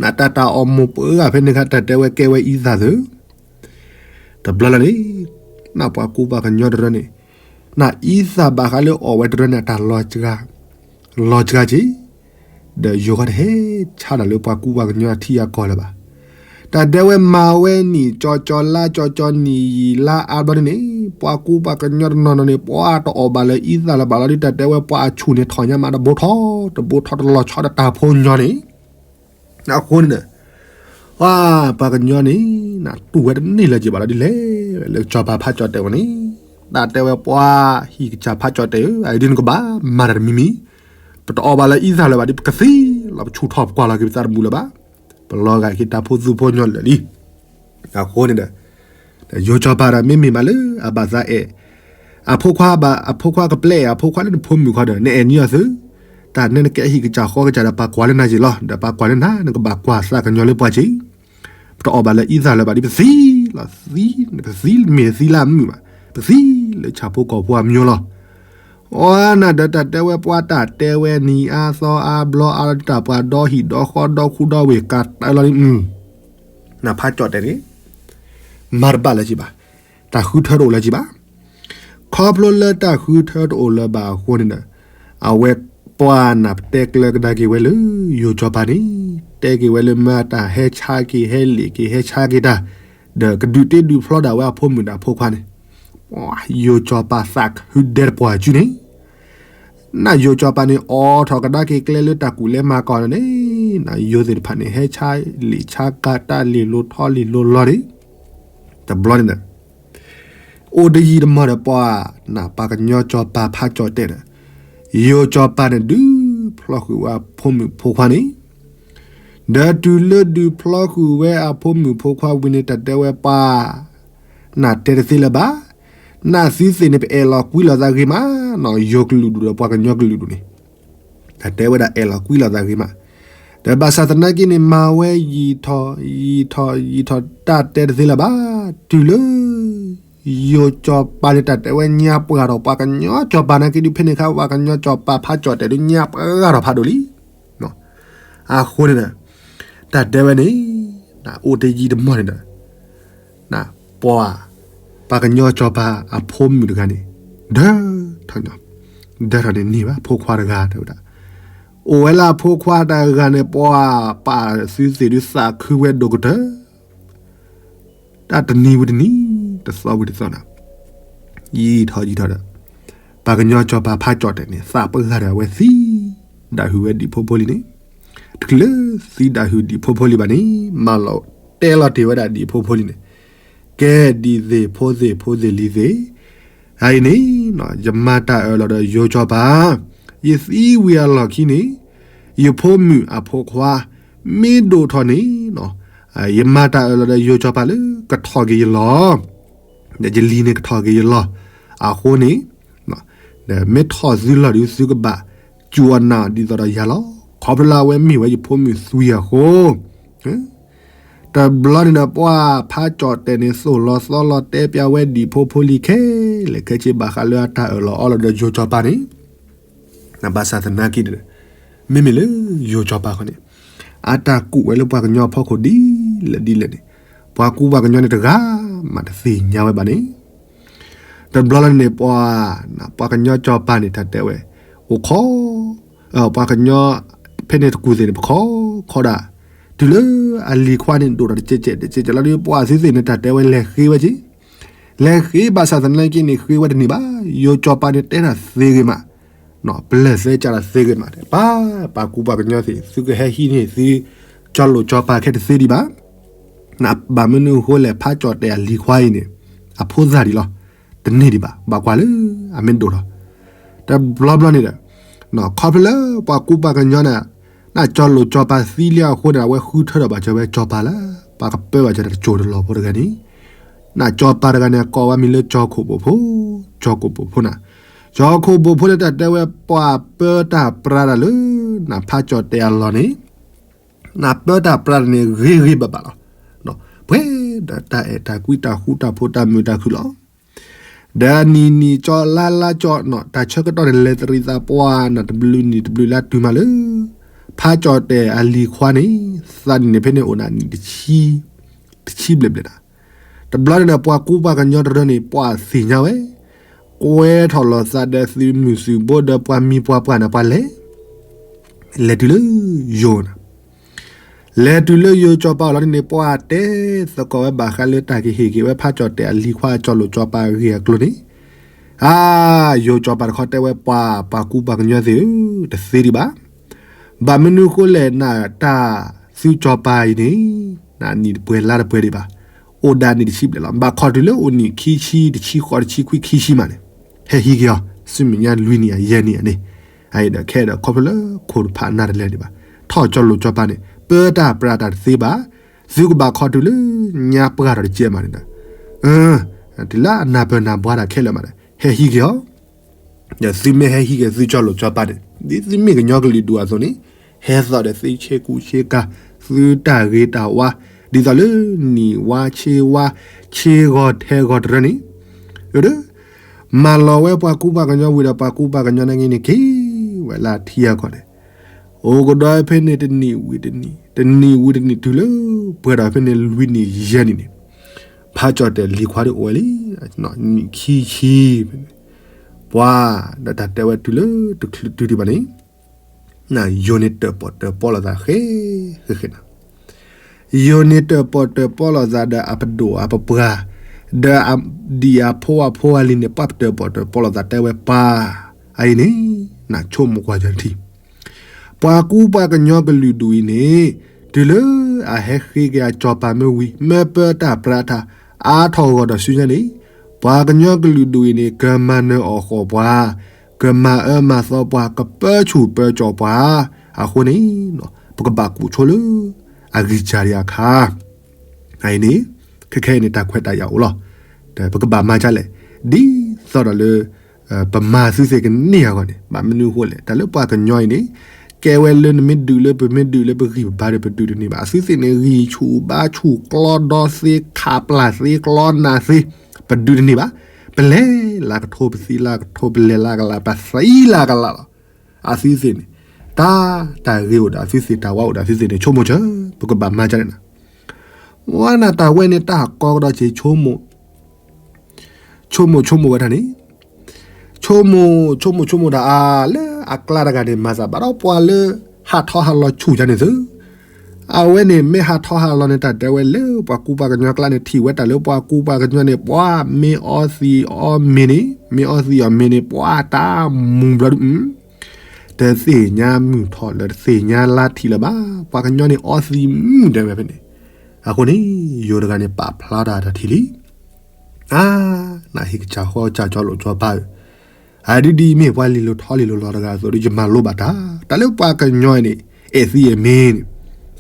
နတၢ်တၢ်အီၣ်မိၢ်ပှၢ်ဂၤဖဲန့ၣ်ခါ တၢ်တဲဝဲကဲဝဲအံသၣ်သု, တဘျီလၢ်န့ၣ် နပှၤကူပှၤကညီတရၢန့ၣ် နအံသၣ်ဘၣ်ဃးလၢအီၣ်ဝဲတရၢန့ၣ် အတၢ်လီၤစှၤ လီၤစှၤက့ၤ, ဒီးယိၤဃီတဟဲဆါဒၣ်လၢပှၤကူပှၤကညီအထံအကီၢ်လၢၤဘၣ်. တၢ်တဲဝဲမၤဝဲနံၣ်ကၠီကၠီလါကၠီကၠီ နံၣ်ယံာ်လါအါဘျီန့ၣ်န့ၣ် ပှၤကူပှၤကညီတနီၤနီၤန့ၣ် ပှၤတအီၣ်ဘၣ်လၢအံသၣ်လၢၤဘၣ်လီၤဒီး တၢ်တဲဝဲပှၤအဆူၣ်န့ၣ်ထီၣ်ညါမးတဘိထီၣ် တဘိထီၣ်တလီၤဆီဒီးတၢ်ဖိညီန့ၣ် အဃိန့ၣ်ဒီး ပှၤ ပှၤကညီန့ၣ် တူၢ်ဝဲတန့ၢ်လၢၤက့ၤဘၣ်လီၤဒ်လဲၣ်, လၢစီၤပၤဖးကၠီၣ်တဲာ်ဝဲန့ၣ် တၢ်တဲဝဲပှၤဟံၣ်ကစၢ်ဖးကၠီၣ်တဲာ်ဧၢ, အအံၤဒ်နကဘၣ်မၤတၢ်တမံၤမံၤ, ပတအီၣ်ဘၣ်လၢအံသၣ်လၢၤဘၣ်ဒီး ပကသံလီၤ ပဆူၣ်ထီၣ်ပကွၢ်လီၤက့ၤပသးတမူလၢၤဘၣ်, ပလီၤဂာ်က့ၤတၢ်ဖိသူဖိညီလၢာ်လံ. အဃိန့ၣ်ဒီး ယိၤစီၤပၤဒီးမ့မ့ၢ်မးလၢအဘၣ်သးအဲၣ် အဖိခွါဘၣ် အဖိခွါကပျဲအဲၣ်အဖိခွါလၢနဖိမုၣ်ခီဒီး နအဲၣ်နံၤအီၤသု, တၢ်နဲနကဲဟံၣ်ကစၢ်ဃီကစၢ်ဒီး ပှၤကွၢ်လၢနၤက့ၤလီၤ, ဒီးပှၤကွၢ်လၢနၤ နကဘၣ်ကွၢ်သးကညီၤလၢပှၤက့ၤ, ပတအီၣ်ဘၣ်လၢအံသၣ်လၢၤဘၣ်ဒီး ပသံလီၤ, သံ, ပသံမ့ၢ်သံလၢအမုာ်ဘၣ်, ပသံလၢဆၣ်ဖိကီၢ်ဖိအမံၤလီၤ. အီနၤဒီးတၢ်တဲဝဲပှၤတၢ်တဲဝဲနံၤအါသီအါဘျီအါလီၤ တၢ်ပှၤဒီဟံၣ်ဒီဃီဒီခူဒီဝ့ၢ်ကးတၢၢ်လီၤန့ၣ် နဖးကၠီၣ်တဲာ်န့ၣ် မၤတဘၣ်လၢၤက့ၤဘၣ်, တၢ်ဃုထၢတအိၣ်လၢၤက့ၤဘၣ်. ခီဖျိလၢတၢ်ဃုထၢတအိၣ်လၢၤဘၣ်အဃိန့ၣ်ဒီး အဝဲပှၤနၢ်ပတဲကျၢၤကဒါက့ၤဝဲလၢ ယိၤစီၤပၤန့ၣ် တဲက့ၤဝဲလၢမ့ၢ်တၢ်ဟဲဆါက့ၤဟဲလ့ၣ်က့ၤဟဲဆါက့ၤတၢ်, ဒီးကဒုးတ့ဒုးဖျီဒၣ်ဝဲအဖိမုၣ်ဒီးအဖိခွါန့ၣ်, ယိၤစီၤပၤသးခုဒဲတပှၢ်စုန့ၣ် နယိၤစီၤပၤန့ၣ် အိးထီၣ်ကဒါက့ၤကျဲလၢတၢ်ကူၣ်လဲၤမၤကၤန့ၣ်န့ၣ်, နယိၤသ့ၣ်တဖၣ်န့ၣ် ဟဲဆါလံာ်ဆါကၤတၢ်လံာ်လိၤထီလံာ်လိၤလီၤန့ၣ်, တဘျီန့ၣ်ဒီး အိၣ်တယံာ်တမီၢ်ဒီးပှၤ နပှၤကညီစီၤပၤဖးကၠီၣ်တဲာ်ဒီး ယိၤစီၤပၤန့ၣ် ဒုးဖျီဃုာ်ဝဲအဖိမုၣ်ဖိခွါန့ၣ်, ဒီးတုၤလၢဒုးဖျီဃုာ်ဝဲအဖိမုၣ်ဖိခွါဝံၤန့ၣ် တၢ်တဲဝဲပှၤ နတဲတသ့လၢၤဘၣ်, နသုသ့ၣ်န့ၣ် ပအဲၣ်လီၤကွံလီၤသးဂ့ၤမး, ယိၤကလုာ်ဒူၣ်ဒီးပှၤကညီကလုာ်ဒူၣ်န့ၣ် တၢ်တဲဝဲဒၣ်အဲၣ်လီၤကွံလီၤသးဂ့ၤမး, ဒီးဘၣ်ဆၣ်သနာ်က့န့ၣ် မၤဝဲယံာ်ထီၣ်ယံာ်ထီၣ်ယံာ်ထီၣ် တၢ်တဲတသ့လၢၤဘၣ်, တုၤလၢ ယိၤစီၤပၤန့ၣ် တၢ်တဲဝဲညါပှၢ်ထီၣ်ပှၤကညီစီၤပၤနာ်က့ဒုးဖဲန့ၣ်ခါ ပှၤကညီစီၤပၤဖးကၠီၣ်တဲာ်ဒုးညါပှၢ်ထီၣ်ဖးဒိၣ်လံ. အဃိန့ၣ်ဒီး တၢ်တဲဝဲန့ၣ် အိၣ်တယံာ်တမီၢ်န့ၣ်ဒီး ပှၤ ပှၤကညီစီၤပၤအဖိမုၣ်တဂၤန့ၣ် ဒၢထီၣ်, ဒၢထီၣ်န့ၣ်န့ၢ်ဘၣ်ဖိခွါတဂၤတဲဝဲဒၣ်, အိၣ်ဝဲလၢအဖိခွါတဂၤန့ၣ် ပှၤပာ်သုသ့ၣ်ဒုးသးခုဝဲဒိၣ်ကတၢၢ် တၢ်တနံၤဝံၤတနံၤ တသီဝံၤတသီန့ၣ် ယံာ်ထီၣ်ယံာ်ထီၣ်ဒီး ပှၤကညီစီၤပၤဖးကၠီၣ်တဲာ်န့ၣ် သးပှၢ်ဂၤဒီးအဝဲသံ ဒၣ်ဟုၣ်ဝဲဒံၣ်ဖိဖိလံန့ၣ်, တချုးလၢသံဒၣ်ဟုၣ်ဒံၣ်ဖိဖိလံဘၣ်န့ၣ် မၤလီၤတဲလီၤတ့ၢ်ဝဲဒၣ်ဒံၣ်ဖိဖိလံန့ၣ်, ကဲဒံၣ်သ့ၣ်ဖိသ့ၣ်ဖိသ့ၣ်လံၤသ့ၣ်, အအံၤန့ၣ် ယမၤတၢ်အၢၣ်လီၤဒီးယိၤစီၤပၤ, ယသံဝံၤအလီၢ်ခံန့ၣ် ယဖိမုၣ်အဖိခွါ မ့ၢ်ဒိၣ်ထီၣ်န့ၣ် ယမၤတၢ်အၢၣ်လီၤဒီးယိၤစီၤပၤလၢ ကထီၣ်က့ၤယလီၢ်, ဒီးယလံၤန့ၣ်ကထီၣ်က့ၤယလီၢ်, အဃိန့ၣ် ဒီးမ့ၢ်ထီၣ်သုလီၢ်ဒုး သုကဘၣ်စူၢ်အီၤနာ်အီၤဒ်သိးဒီးယၤလီၤ. ခီဖျိလၢအဝဲမ့ၢ်ဝဲယဖိမုၣ်သွံၣ်အဃိ, တဘျီန့ၣ်ဒီးပှၤဖးကၠီၣ်တဲာ်န့ၣ် သိၣ်လီၤသီလီၤတဲပျးဝဲဒံၣ်ဖိဖိလံၤခဲလၢာ်ခဲဆ့ ဘၣ်ဃးလၢအတၢ်အၢၣ်လီၤအီလီၤဒီးယိၤစီၤပၤန့ၣ် ဘၣ်ဆၣ်သနာ်က့ဒီး မ့မ့ၢ်လၢယိၤစီၤပၤခီန့ၣ် အတၢ်ကူၣ်ဝဲလၢပှၤကညီအဖီခိၣ်ဒ်လဲၣ်ဒ်လဲၣ်န့ၣ် ပှၤကူပှၤကညီန့ၣ်တဂၤမးတသ့ၣ်ညါဝဲဘၣ်န့ၣ်, တဘျီလၢ်န့ၣ် ပှၤ ပှၤကညီစီၤပၤန့ၣ် တၢ်တဲဝဲ အိၣ်ခိး ပှၤကညီ ဖဲန့ၣ်တကူၣ်သ့ၣ်န့ၣ် ပခိးခိးဒၣ် တုၤလၢအလံၤခွါန့ၣ် ဒိၣ်ထီၣ်တကဲးကဲးတကဲးကဲးလီၤဒီး ပှၤသုသ့ၣ်န့ၣ် တၢ်တဲဝဲလဲၤဃ့ဝဲက့ၤ လဲၤဃ့ဘၣ်ဆၣ်သနာ်က့န့ၣ် ဃ့ဝဲတန့ၢ်ဘၣ်. ယိၤစီၤပၤန့ၣ်တဲတၢ်သ့ဂ့ၤမး, ပလၢၢ်သဲကၢ်တၢ်သ့ဂ့ၤမး ပှၤ ပှၤကူပှၤကညီသ့ၣ် သုကဟဲဟံးန့ၢ်သု ကၠီလိာ်စီၤပၤခဲတသ့ဒံးဘၣ်. ဘၣ်မနုၤအဃိလဲၣ် ဖးကၠီၣ်တဲာ်အလံၤခွါအံၤန့ၣ် အဖိသၣ်ဒံးလီၤ. တန့ၢ်ဒံးဘၣ် ဘၣ်ကွၢ်လၢအမ့ၢ်ဒိၣ်ထီၣ် တဘျီဘျီန့ၣ်ဒီး ခီဖျိလၢပှၤကူပှၤကညီန့ၣ် နကၠီလိာ်ကၠီပၤသံလံအဃိန့ၣ် အဝဲဃုထၢထီၣ်ဘၣ်စၢၤဝဲကၠီပၤလၢ ပှၤကပၢဘၣ်စၢၤတၢ်ကၠိတလီၢ်ဖိတဂၤန့ၣ်, နကၠီပၤတဂၤန့ၣ် အကိးဝဲမံၤလၢကၠီခိၣ်ဘိၣ်ဖိ, ကၠီခိၣ်ဘိၣ်ဖိနၤ, ကၠီခိၣ်ဘိၣ်ဖိန့ၣ် တၢ်တဲဝဲပှၤပၢတၢ်ပြးတၢ်လၢ နဖးကၠီၣ်တဲာ်အလီၢ်န့ၣ်, နပၢတၢ်ပြးတၢ်န့ၣ် ဂ့ၤဂ့ၤဘၣ်ဘၣ်လီၤ. ပှဲၤဒီးတၢ်အဲၣ်တၢ်ကွံတၢ်ဃူတၢ်ဖိးတၢ်မုာ်တၢ်ခုၣ်လီၤ. ဒီးအနံၤနံၤကၠီလါလါကၠီနီၤ တၢ်ဆၢကတီၢ်န့ၣ် လဲၤတရံးသးပှၢ်နၤ တဘျုးနံၣ်တဘျုးလါတုၤမးလၢ ဖးကၠီၣ်တဲာ်အလံၤခွါန့ၣ် သးနံၣ်န့ၣ်ဖဲန့ၣ်အိၣ်နၤနံၣ်တဆံ, တဆံဘျဲၣ်ဘျဲၣ်နၤ. တဘျီန့ၣ်ဒီး ပှၤကူပှၤကညီတရၢန့ၣ် ပှၤသ့ၣ်ညါဝဲ, ကွဲထီၣ်လိာ်သးဒီးသုးမုၢ်သုးဘိဒီးပှၤမံၤပှၤပှၢ်န့ၣ် ပှၤလဲၤ လဲၤတုၤလၢယိၤနၤ လဲၤတုၤလၢယိၤကၠီၤပၤအလီၢ်န့ၣ် ပှၤတဲသကိးဝဲဘၣ်ဃးလၢတၢ်ကဟ့ၣ်က့ၤဝဲဖးကၠီၣ်တဲာ်အလံၤခွါအကၠီၤလိာ်ကၠီၤပၤအဂ့ၢ်အကျိၤန့ၣ်, အါ, ယိၤကၠီၤပၤတခီတဲဝဲပှၤ, ပှၤကူပှၤကညီသ့ၣ်ဧၢ, တသ့ဒံးဘၣ်. ဘၣ်မနုၤဃိလဲၣ်နတၢ်သုကၠီၤပၤအံၤန့ၣ်, နနံၣ်တပှဲၤလါတပှဲၤဒံးဘၣ်, အိၣ်ဒၣ်နံၣ်တဆံဘျဲၣ်လီၤ. ဘၣ်ခီတုၤလၢအိၣ်နံၣ်ခံဆံ, တဆံဃိး, တဆံခွံ, ခံဆံမးန့ၣ်, ဟဲဟံးက့ၤအီၤ, ဆူမဲာ်ညါလွံၢ်နံၣ်ဧါ, ယဲၢ်နံၣ်ဧါန့ၣ်, အအံၤဒီးခဲဒီးခီဖျိလၢခိၣ်တဖၣ်နၢ်တလဲၤဒံးဘၣ်, ထီၣ်ကၠီၤလိာ်ကၠီၤပၤန့ၣ် ပၢတၢ်ပြးတၢ်တသ့ဘၣ်, သုကဘၣ်ခီတုၤလၢညါပှၢ်ထီၣ်တကဲမးန့ၣ်ဒီး, တုၤလၢအနၢ်ပၢၢ်နၢ်ဘှါတၢ်ခဲလၢာ်မးဒီး ဟဲဟံးက့ၤအီၤ ဒီးသုမ့ၢ်ဟဲဟံးက့ၤသုကၠီၤလိာ်ကၠီၤပၤန့ၣ် ဒ်သုမ့ၢ်ကညီကလုာ်ဒူၣ်အသိးန့ၣ်, ဟဲသိးဒီးသုဆ့ကူဆ့ကၤ, သုတၢ်ဂ့ၤတၢ်ဝါ, ဒ်သိးလၢနံၣ်ဝါဆ့ဝါ, ဆ့ဂီၤထဲဂီၤတရၢန့ၣ်, ဒီး မၤလီၤဝဲပှၤကူပှၤကညီဝံၤဒီး ပှၤကူပှၤကညီန့ၣ်ဂ့ၤန့ၣ် က့ၤဝဲလၢထံအကီၢ်န့ၣ်, အိၣ်ကဒီးဖဲန့ၣ်တနံၣ်ဝံၤတနံၣ်, တနံၣ်ဝံၤတနံၣ်တုၤလၢ ပှဲၤဒီးဖဲန့ၣ်လွံၢ်နံၣ်ယဲၢ်နံၣ်န့ၣ်, ဖးကၠီၣ်တဲာ်လံၤခွါဒီးအိၣ်ဝဲလံ, နံၣ်ခံဆံဖဲန့ၣ်, ပှၤ, ဒီးတၢ်တဲဝဲတုၤလၢတချုးတုၤဒံးဘၣ်န့ၣ်, ယိၤန့ၣ်တၢၣ်ပီၣ်တၢၣ်ပီလိာ်သးဃဲ, ဃဲဃဲနၤ ယိၤန့ၣ်တၢၣ်ပီၣ်တၢၣ်ပီလိာ်သးဒီးအပဒိၣ်အပပှၢ်, ဒီးအဒံၣ်အဖိအဖိအလံၤန့ၣ် ပှၤပတၢၣ်ပီၣ်တၢၣ်ပီလိာ်သးတဲဝဲပှၤ, အအံၤန့ၣ်, နဆိကမိၣ်ကွၢ်ကၢ်တထံၣ်, ပှၤကူပှၤကညီကလုာ်ဒူၣ်အံၤန့ၣ်, တုၤလၢအဟဲဃ့က့ၤအကၠီၤပၤမ့ၢ်ဝံၤ မ့ၢ်ပၢတၢ်ပြးတၢ် အါထီၣ်ဂီၢ်ဒီးဆူညါန့ၣ်, ပှၤကညီကလုာ်ဒူၣ်အံၤန့ၣ် ကမၤနၢၤအီၣ်ဃီၣ်ပှၤ, ကမၤအၢမၤသီပှၤ, ကပၢဆူၣ်ပၢကၠီၣ်ပှၤ, အဃိန့ၣ်, ပကဘၣ်ကူၣ်ဆိလၢ အဂံၢ်စၢ်ဒံးအခါ အအံၤန့ၣ်, ခဲခဲအံၤန့ၣ် တၢ်ခွဲးတၢ်ယာ်အိၣ်လီၤ. ဒီးပကဘၣ်မၤဒ်လဲၣ်, ဒ်သိးဒီးလၢ ပမၤသုသ့ၣ်ကန့ၢ်အဂီၢ်န့ၣ်, ဘၣ်မနုၤအဃိလဲၣ်, တၢ်လၢပှၤကညီအံၤန့ၣ်, ကဲဝဲလၢနမ့ၢ်ဒုးလၢပမ့ၢ်ဒုးလၢပဂံၢ်ပဘါဒီးပဒုးတန့ၢ်ဘၣ်. အသုသ့ၣ်န့ၣ် ဂံၢ်ဆူၣ်ဘါဆူၣ် ကျီဒီသ့ ခးပျၢ်သ့ ကျီနးသ့, ပဒုးတန့ၢ်ဘၣ်. ပလဲၤလၢကထိ ပသံလၢကထိ ပလဲၤလၢကလး ပသံလၢကလးလီၤ. အသုသ့ၣ်န့ၣ်, တၢ်, တၢ်ဂ့ၤအိၣ်ဒီးအသုသ့ၣ် တၢ်ဝါအိၣ်ဒီးအသုသ့ၣ်န့ၣ် ဆိကမိၣ်စၢၤ, ပကဘၣ်မၤဒ်လဲၣ်နၤ. ဝဲနၤတၢ်ဝဲန့ၣ် တၢ်ကီကဒီးစ့ၤဆိကမိၣ် ဆိကမိၣ်ဆိကမိၣ်ဝဲဒၣ်န့ၣ်, ဆိကမိၣ်ဆိကမိၣ်ဆိကမိၣ်တၢ်အါလၢအကျါတဂၤန့ၣ် မၤသးဘၣ်ဒီးပှၤလၢ ဟးထီၣ်ဟးလီၤဆူၣ်ယါန့ၣ်သု, အဝဲန့ၣ်မ့ၢ်ဟးထီၣ်ဟးလီၤန့ၣ် တၢ်တဲဝဲလၢပှၤကူပှၤကညီကျါန့ၣ် ထံၣ်ဝဲတၢ်လၢပှၤကူပှၤကညီန့ၣ် ပှၤမ့ၢ်အီသံးအီမ့ၤန့ၣ် မ့ၢ်အီသံးအီမ့ၤန့ၣ် ပှၤတၢ်မူၤဘျီဒုး တသ့ၣ်ညါမုၢ်ထီၣ်လၢၤ တသ့ၣ်ညါလါထံၣ်လၢၤဘၣ်. ပှၤကညီန့ၣ်အီသံးမုၢ်တဲဝဲဖဲန့ၣ်, အဃိန့ၣ် ယိၤတဂၤန့ၣ် ပာ်ဖျါတၢ်တၢ်ထံၣ်လံ. အါ, နဟ့ၣ်ကစၢ်ဃီကစၢ်ကၠီလိာ်ကၠီပၤဧၢ, အဒ်ဒ်အမ့ၢ်ပှၤလ့ၤလိၤထီလ့ၤလိၤလီၤတဂၤအသိးဒီး ယမၤလိဘၣ်တၢ်, တၢ်လၢပှၤကညီအံၤန့ၣ် အဲၣ်သံအဲၣ်မ့ၤန့ၣ်,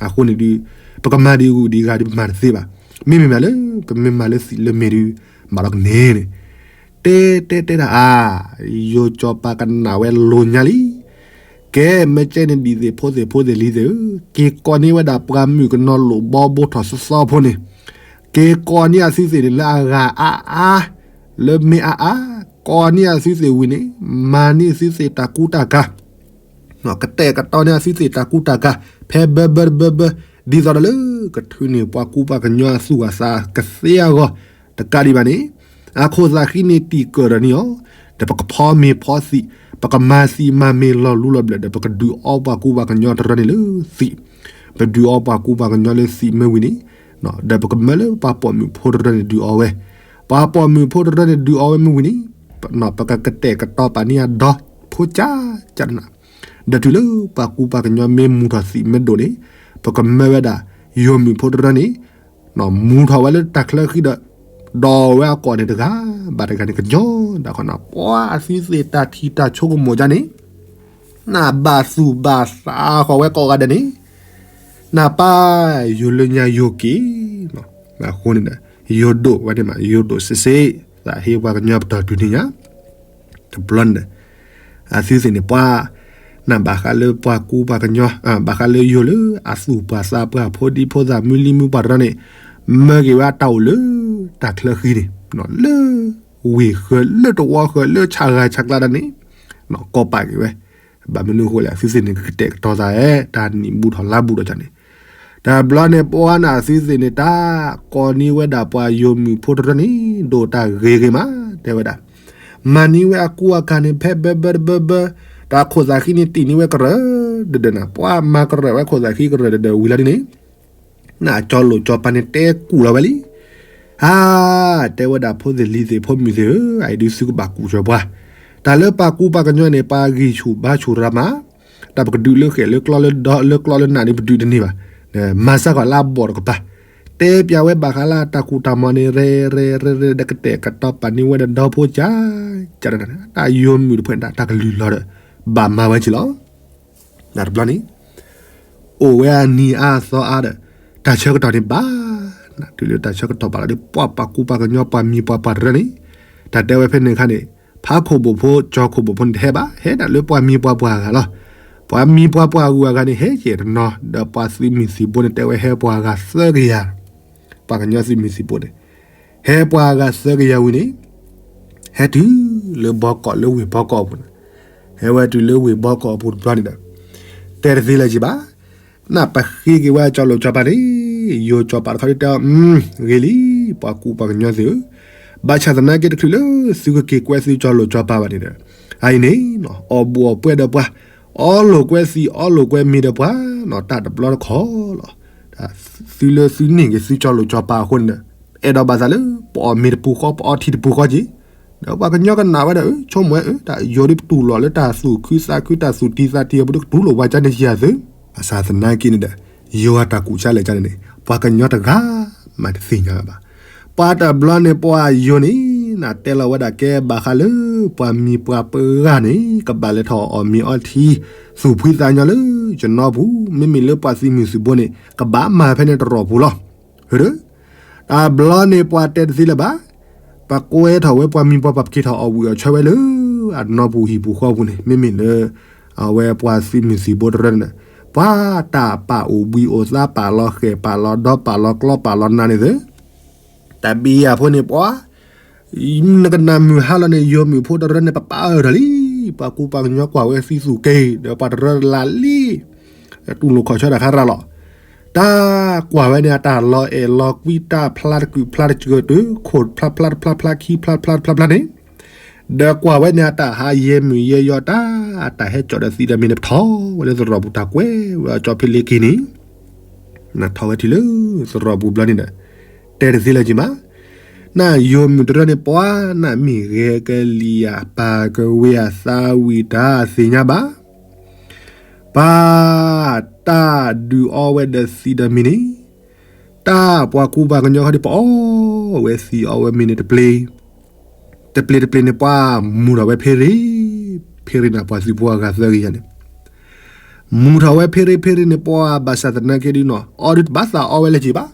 အဃိန့ၣ်ဒီး ပကမၤဒံးဂုာ်ဒံးဂၤဒီးပမၤတသ့ဘၣ်. မ့မ့ၢ်မးလၢ ပမ့ၢ်မၤလၢသံးလၢမ့ၤဒီး မၤဒီးကန့ၢ်န့ၣ်, တဲတဲတဲတၢ်အါ, ယိၤကၠီပၤကနၣ်ဝဲလိၤညါလံ. ကဲ မ့ၢ်ကဲန့ၣ် ဒံးသ့ၣ်ဖိသ့ၣ်ဖိသ့ၣ်လံၤသ့ၣ်ဧၢ, က့ၤကိးန့ၢ်ဝဲဒၣ်ပှၤမုၣ်ကနီၤလိာ်ဘီဘိထီၣ်သီသီဖိန့ၣ်, က့ၤကိးန့ၢ်အသုသ့ၣ်န့ၣ်လၢအဂၤအါအါ, လၢမ့ၢ်အါအါ, ကိးန့ၢ်အသုသ့ၣ်ဝံၤန့ၣ်, မၤန့ၢ်အသုသ့ၣ်တၢ်ကူတၢ်ကၤ ကတဲာ်ကတီၤန့ၢ်အသုသ့ၣ်တၢ်ကူတၢ်ကၤ ဖဲဘၢဘၢတဘၢဘၢ, ဒ်သိးဒီးလၢ ကထုးန့ၢ်ပှၤကူပှၤကညီအသူၣ်အသးကသ့အဂီၢ်, တကးဒံးဘၣ်န့ၣ်, အခိၣ်သးဃံန့ၣ်တံၢ်ကၢၢ်ဒီးန့ၢ်အီၤ, ဒီးပကဖီမ့ၤဖီသံး, ပကမၤသံးမၤမ့ၤလီၤလူလီၤဘျၢၣ် ဒီးပကဒုးအီပှၤကူပှၤကညီတရၢန့ၣ်လၢသံး, ပဒုးအီပှၤကူပှၤကညီလၢသံးမ့ၢ်ဝံၤန့ၣ်, ဒီးပကမၢလၢပှၤပိာ်မုၣ်ဖိတရၢန့ၣ်ဒုးအီဝဲ, ပှၤပိာ်မုၣ်ဖိတရၢန့ၣ်ဒုးအီဝဲမ့ၢ်ဝံၤန့ၣ်, ပကကတဲာ်ကတီၤပာ်န့ၢ်အဒီဖိကၠၢ်ကၠၢ်နၤ, ဒီးတုၤလၢပှၤကူပှၤကညီမ့ၢ်မူၤထီၣ်သံးမ့ၢ်ဒိၣ်န့ၣ်, ပကမၢဝဲဒၣ် ယိၤမုၣ်ဖိတရၢန့ၣ်, မူၤထီၣ်ဝဲလၢတၢ်ချၢဃံဒီး, ဒီးဝဲအကိာ်န့ၣ်တဂၤဘၣ်တဂၤန့ၣ် ကညီဒၣ်ခီနၤ ပှၤအသုသ့ၣ်တၢ်ထံၣ်တၢ်ဆိကမိၣ်ဒ်န့ၣ်, နဘၣ်သူၣ်ဘၣ်သးဃီဝဲကိးဂၤဒဲးန့ၣ်, နပၢ်ယိၤလၢညါယိၤက့ၤ, အဃိန့ၣ်ဒီး ယိၤဒိၣ်ဝဲန့ၣ်မး ယိၤဒိၣ်စ့စ့, သးဟ့ပှၤကညီပတီၢ်တုၤန့ၣ်ညါ, တဘျီန့ၣ်ဒီး အသုသ့ၣ်န့ၣ်ပှၤ, နဘၣ်ဃးလၢပှၤကူပှၤကညီ, ဘၣ်ဃးလၢယိၤလၢအသူၣ်ပှၢ်သးပှၢ်ဖိဒံဖိသၣ်မုၢ်လံမုၢ်ပှၢ်တရၢန့ၣ်, မၢက့ၤဝဲအတၢ်အိၣ်လၢတၢ်ချၢဃံန့ၣ်, လၢဝ့ၢ်ဃၢၤလၢတဝီဃၢၤလၢဆၣ်ဂၤဆၣ်ကျါတၢ်န့ၣ်, ကိးပာ်က့ၤဝဲ, ဘၣ်မနုၤအဃိလဲၣ် အသုသ့ၣ်န့ၣ်ကကတဲာ်ကတီၤသးဧဲ တၢ်နံၣ်ဘူးထီၣ်လါဘူးထီၣ်န့ၣ်, တဘျီန့ၣ်ပှၤန့ၣ်အသုသ့ၣ်န့ၣ် တၢ်ကိးန့ၢ်ဝဲဒၣ်ပှၤယိၤမုၣ်ဖိတရၢန့ၣ် ဒိၣ်တၢ်ဂ့ၤဂ့ၤမး, တဲဝဲဒၣ် မၤန့ၢ်ဝဲအကူအကၤန့ၣ် ဖဲဘၢဘၢတဘၢဘၢ, တၢ်ခိၣ်သးဃံန့ၣ်တံၢ်န့ၢ်ဝဲကရၢ, ဒဒၢနၤ ပှၤမၤကရၢဝဲခိၣ်သးဃံကရၢဒဒၢဝံၤလီၤဒ်န့ၣ်, နကၠီလိာ်ကၠီပၤန့ၣ်တဲကူၣ်လီၤဝဲလံ, ဧါ, တဲဝဲဒၣ်ဖိသ့ၣ်လံၤသ့ၣ်ဖိမုၣ်သ့ၣ်ဧၢ, အအံၤဒုးသုကဘၣ်ကူၣ်စၢၤပှၤ, တၢ်လၢပှၤကူပှၤကညီန့ၣ် ပှၤဂံၢ်ဆူၣ်ဘါဆူၣ်ရၤမး, တၢ်ပကဒုးလၢဃဲၣ်လၢကျီလၢဒီလၢကျီလၢနးန့ၣ် ပဒုးတန့ၢ်ဘၣ်, မၤစၢ်ကီးလၢအဘီၣ်တကပၤ, တဲပၠးဝဲဘၣ်ဃးလၢတၢ်ကူၣ်တၢ်မီၤန့ၣ် ရဲရဲရဲရဲ ဒီးကတဲာ်ကတီၤပာ်န့ၢ်ဝဲဒီးဒီဖိကၢ်, ကၢ်တၢ်န့ၣ် တၢ်ယိၤမုၣ်တဖၣ်န့ၣ် တၢ်ကလုၢ်လီၤဒီး ဘၣ်မၤဝဲက့ၤလီၤ. တဘျီန့ၣ် အိၣ်ဝဲအနံၤအါအသီအါဒီး တၢ်ဆၢကတီၢ်န့ၣ်ဘၣ်, တုၤလၢတၢ်ဆၢကတီၢ်ဘၣ်လီၤဒီး ပှၤပှၤကူပှၤကညီပှၤမံၤပှၤပှၢ်တရၢန့ၣ်, တၢ်တဲဝဲဖဲန့ၣ်အခါန့ၣ်, ဖးခိၣ်ဘိၣ်ဖိကၠီခိၣ်ဘိၣ်ဖိန့ၣ်တဟဲဘၣ်, ဟဲဒၣ်လၢပှၤမံၤပှၤပှၢ်အဂၤလီၤ. ပှၤမံၤပှၤပှၢ်အဂုၤအဂၤန့ၣ် ဟဲကဲတနီၤ ဒီးပှၤသုးမုၢ်သံၣ်ဘိန့ၣ် တဲဝဲဟဲပှၤဂၤသၢကယၤ, ပှၤကညီသုးမုၢ်သံၣ်ဘိန့ၣ် ဟဲပှၤဂၤသၢကယၤဝံၤန့ၣ်, ဟဲတုၤလၢဘီကီးလၢဝ့ၢ်ဘီကီးအပူၤန့ၣ်, ဟဲဝဲတုၤလၢဝ့ၢ်ဘီကီးအပူၤတဘျီန့ၣ်ဒီး, တဲတသ့လၢၤက့ၤဘၣ်, နပဃ့က့ၤဝဲကၠီလိာ်ကၠီပၤန့ၣ်, ယိၤကၠီပၤတခီဒ်တဲအီၤ, ဂ့ၤလံ, ပှၤကူပှၤကညီသ့ၣ်ဧၢ, ဘၣ်ဆၣ်သနာ်က့တချုးလၢသုကက့ၤကွဲသုကၠီလိာ်ကၠီပၤဘၣ်န့ၣ်ဒီး, အအံၤန့ၣ် အီၣ်ဘူးအီၣ်ပှဲၤဒီးပှၤ, အီလိာ်ကွဲသံးအီလိာ်ကွဲမ့ၤဒီးပှၤ, တၢ်တဘျီတခီၣ်လီၤ. သုလၢသုန့ၢ်က့ၤသုကၠီလိာ်ကၠီပၤအဃိန့ၣ်ဒီး, အဲၣ်ဒိးဘၣ်သးလၢ ပအီၣ်မ့ၤတပူၤဃီ ပအီထံတပူၤဃီက့ၤ, ဒီးပှၤကညီကနၣ်ဝဲဒၣ် အၢ ဆိကမိၣ်ဝဲ အၢ တၢ်ယိၤဒ်ပတူၢ်လိာ်လၢတၢ်သူၣ်ခုသးခု တၢ်သူၣ်တံၢ်သးတံၢ်အပူၤဒီး ကတူၢ်လိာ်ပှၤကန့ၣ်ကယၤသု, ဘၣ်ဆၣ်သနာ်က့န့ၣ်ဒီး ယိၤအတၢ်ကူၣ်ဆါလဲၣ်ကန့ၣ်န့ၣ် ပှၤကညီတဂၤမးတသ့ၣ်ညါဘၣ်. ပှၤတဘျီန့ၣ် ပှၤယိၤန့ၣ် နတဲလီၤဝဲဒၣ်ကဲဘၣ်ဃးလၢ ပှၤမံၤပှၤပှၢ်ဂၤန့ၣ် ကဘၣ်လဲၤထီၣ်အီၣ်မ့ၤအီထံ သူၣ်ဖှံသးညီလၢယနီပူၤ, မ့မ့ၢ်လၢပှၤသုးမုၢ်သံၣ်ဘိန့ၣ် ကဘၣ်မၤဖဲန့ၣ်တရီၢ်ပူၤလီၤ. တဘျီန့ၣ် ပှၤတဲတသ့လၢၤဘၣ်, ပကွဲထီၣ်ဝဲပှၤမံၤပှၤပှၢ် ပက့ၤထီၣ်အီၣ်ဝံၣ်အီၣ်ဆၢဝဲလၢ အနီပူၤဟံၣ်ပူၤဃီပူၤန့ၣ် မ့မ့ၢ်လၢ အဝဲပှၤသုးမုၢ်သံၣ်ဘိတရၢန့ၣ် ပှၤတၢ်ပာ်အိၣ်ဘှံးအိၣ်သါ ပာ်လီၤဃဲၣ်ပာ်လီၤဒီ ပာ်လီၤကျီပာ်လီၤနးန့ၣ်သ့ တၢ်ဘံယၤဖိန့ၣ်ပှၤ နကနၣ်မုၢ်ဟါလီၤန့ၣ် ယိၤမုၣ်ဖိတရၢန့ၣ် ပပာ်အၢၣ်ထီၣ်လံ, ပှၤကူပှၤကညီကွၢ်ဝဲသံသူၣ်က့ၤ ဒီးပှၤတရၢလၢ်လံ, တူၢ်လိာ်ခီၣ်ဆၢတၢ်ခါရၤလီၤ. တၢ်ကွၢ်ဝဲန့ၣ် အတၢ်လီၤအဲၣ်လီၤကွံ တၢ်ဖျါတကုာ်ဖျါတစၢၤ တခိၣ်ဖျါဖျါတဖျါဖျါခံဖျါဖျါတဖျါန့ၣ်, ဒီးကွၢ်ဝဲန့ၣ် အတၢ်ဟးယဲၢ်မုၢ်ယဲၢ်ယီၤ တၢ် အတၢ်ဟဲကၠီၣ်ဒီးသံဒီးမ့ၢ်န့ၣ် ပထီၣ်ဝဲလၢသရိာ်ပူၤ တၢ်ကွဲးဝဲအကၠီဖဲလ့က့ၤန့ၣ် နထီၣ်ဝဲတုၤလၢသရိာ်ပူၤဘျီန့ၣ်ဒီး တဲတသ့လၢၤက့ၤမး, နယိၤမုၣ်တရၢန့ၣ် ပှၤနမ့ၢ်ဂဲၤကလံၤဧါ ပာ်ကဝ့ၤဧါ သးဝံၣ်တၢ်သ့ၣ်ညါဘၣ်, ပၢ် တၢ်ဒုးအီဝဲဒီးသံဒီးမ့ၢ်န့ၣ်, တၢ်ပှၤကူပှၤကညီခီဒ်ပအီဝဲသံအီဝဲမ့ၢ်န့ၣ်တပျ့ၤ တပျ့ၤတပျ့ၤန့ၣ် ပှၤမူထီၣ်ဝဲဖ့ရ့ၣ်, ဖ့ရ့ၣ်န့ၣ် ပှၤသုးဖိအဂၤသၢဂၤယၤန့ၣ် မူထီၣ်ဝဲဖ့ရ့ၣ်ဖ့ရ့ၣ်န့ၣ် ပှၤဘၣ်ဆၣ်သနာ်က့ဒုးနီၤ အီဒုးတဘၣ်သးအီဝဲလၢၤက့ၤဘၣ်,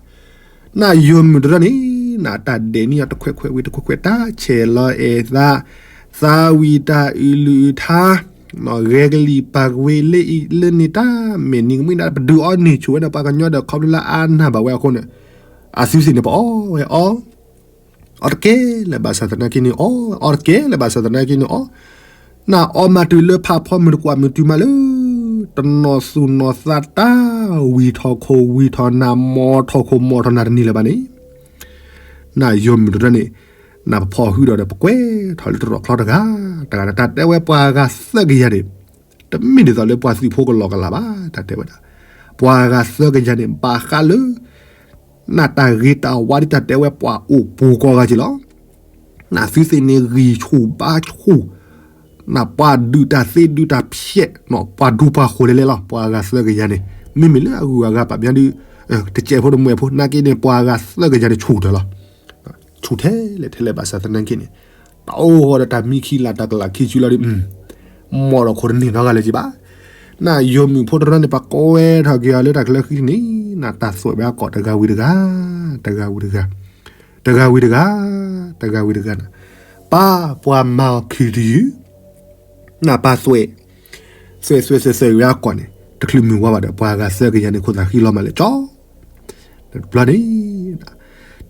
နယိၤမုၣ်တရၢန့ၣ် နတၢ်ဒဲးန့ၢ်အီၤတခွဲးခွဲးဝံၤတခွဲးခွဲး တၢ်ဆဲးလီၤအဲၣ်သး, သးဝံၣ်တၢ်အုးလုၢ်အုးထါ, ဂဲၤကလံၤပာ်ကဝ့ၤလၢအံၤလၢန့ၣ် တၢ်မဲာ်နံၤကမှံဒၣ် ပဒုးအီန့ၢ်ဆူၣ်ဝဲဒီးပှၤကညီဒီး ခီဖျိလၢအါနၢ်ဘၣ်ဝဲအဃိန့ၣ်, အစုစ့ၣ်န့ၣ် ပအီဝဲအီ အီတကဲလၢၤဘၣ်ဆၣ်သနာ်က့န့ၣ်အီ, အီတကဲလၢၤဘၣ်ဆၣ်သနာ်က့န့ၣ်အီ, နအီမးတုၤလၢဖးဖီမုၢ်တကွၢ်မုၢ်တုၤမးလၢ တနီၣ်သူၣ်နီၣ်သးတၢ်ဝံၣ်ထီၣ်ခိၣ်ဝံၣ်ထီၣ်နး မီၢ်ထီၣ်ခိၣ်မီၢ်ထီၣ်နးတနံၤလၢၤဘၣ်န့ၣ်, နယိၤမုၣ်တရၢန့ၣ် နပဖီၣ်ဟုဒီးဒီးပကွဲထီၣ်လၢတရီၣ်ချီတဂၤ, တဂၤန့ၣ် တၢ်တဲဝဲပှၤဂၤသၢကယၤန့ၣ်, တမ့ၢ်ဒ်သိးလၢပှၤသုးဖိကလီကလးဘၣ်, တၢ်တဲဝဲဒၣ်, ပှၤဂၤသၢကယၤန့ၣ် ဘၣ်ဃးလၢ နတၢ်ဂ့ၤတၢ်ဝါဒ်တၢ်တဲဝဲပှၤအိၣ်ပူၤကိးဂၤက့ၤလီၤ. နသုသ့ၣ်န့ၣ်ဂံၢ်ဆူၣ်ဘါဆူၣ်, နပှၤဒုးတၢ်သ့ဒုးတၢ်ဖျဲး, ပှၤဒူပှၤဃိၤလဲၤလဲၤလီၤ. ပှၤဂၤသၢကယၤန့ၣ် မ့မ့ၢ်လၢအဂုၤအဂၤပာ်ပညါဒုး, တစဲးဖိတမှဲးဖိ နာ်က့န့ၣ် ပှၤဂၤသၢကယၤန့ၣ်ဆူၣ်ထီၣ်လီၤ. ဆူၣ်ထဲလဲၣ်ထဲလဲၣ်ဘၣ်ဆၣ်သနာ်က့န့ၣ်, တၢ်အိၣ်ဃီဒီးတၢ်မံခံလၢ်တၢ်ကလးခံဆူလီၤဒုး, မီၢ်ဒီးခိၣ်တန့ၢ်နီတဂၤလၢၤက့ဘၣ်. နယိၤမုၣ်ဖိတရၢန့ၣ် ပှၤကွဲထီၣ်က့ၤအီၤလၢတၢ်ချၢဃံန့ၣ် နတၢ်သွဲၣ်ဝဲအကီၢ်တဂၤဝံၤတဂၤ, တဂၤဝံၤတဂၤ, တဂၤဝံၤတဂၤ, တဂၤဝံၤတဂၤန့ၣ်, ပၢ်ပှၤမၤအီၤခံတယုၢ် နပၢ်သွဲၣ်, သွဲၣ်သွဲၣ်သွဲၣ်သွဲၣ်ဝဲအကီၢ်န့ၣ် တချုးမုၢ်ဝါဘၣ်ဒီး ပှၤဂၤသၢကယၤန့ၣ် ခိၣ်သးဃံလီၤမၢ်လၢကၠီ တဘျီန့ၣ်,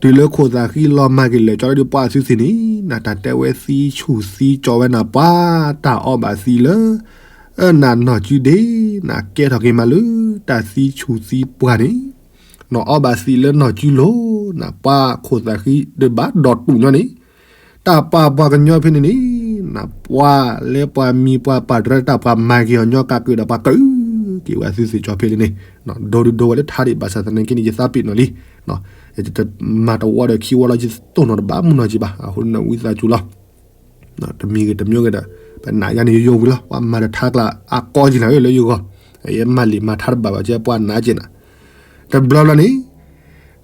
တုၤလၢခိၣ်သးဃံလီၤမၢ်က့ၤလၢာ်ကၠီဒီးပှၤအသုသ့ၣ်န့ၣ် နတၢ်တဲဝဲသံဆူၣ်သံကၠီဝဲနၤ ပှၤတၢ်အီၣ်ဘၣ်သံလၢ အၢနၤနီၢ်ကုဒ့, နကဲထီၣ်က့ၤမးလၢ တၢ်သံဆူၣ်သံပှၢ်န့ၣ်, နအီၣ်ဘၣ်သံလၢနီၢ်ကုလိၤ, နပှၤခိၣ်သးဃံဒုးဘၣ်ဒီးတူၢ်ညီန့ၣ်, တၢ်ပာ်ပှၤကညီဖဲန့ၣ်န့ၣ်, နပှၤလၢပှၤမံၤပှၤပာ်တရၢတၢ်ပှၤမၤက့ၤအီၤညီကးကၢးဒီးပှၤကၢက့ၤဝဲအသုသ့ၣ်ကၠီဖဲန့ၣ်န့ၣ်, ဒိဒုဒိဝဲလၢထါဒံးဘၣ်ဆၣ်သနာ်က့န့ၣ် ယသးပ့ၤနီၣ်လံ, ယတမၤတဝီဒီးခံဝီလီၤ ယတိၢ်နီၣ်တဘၣ်မုၢ်နီၢ်က့ဘၣ် အဃိန့ၣ်ဝံသးစူၤလီၤ. တမံၤဂ့ၤတမံၤဂ့ၤဒီး ပနာ်ယါန့ၣ်ယယိဝံၤလီၤ ပှၤမၤတထါကျါအကီက့ၤနၤလၢယဂီၢ်, ယမၤလံာ်မၤထါတဘၣ်ဘၣ်ကဲပှၤနာ်က့ၤနၤ, တဘျီဘျီန့ၣ်,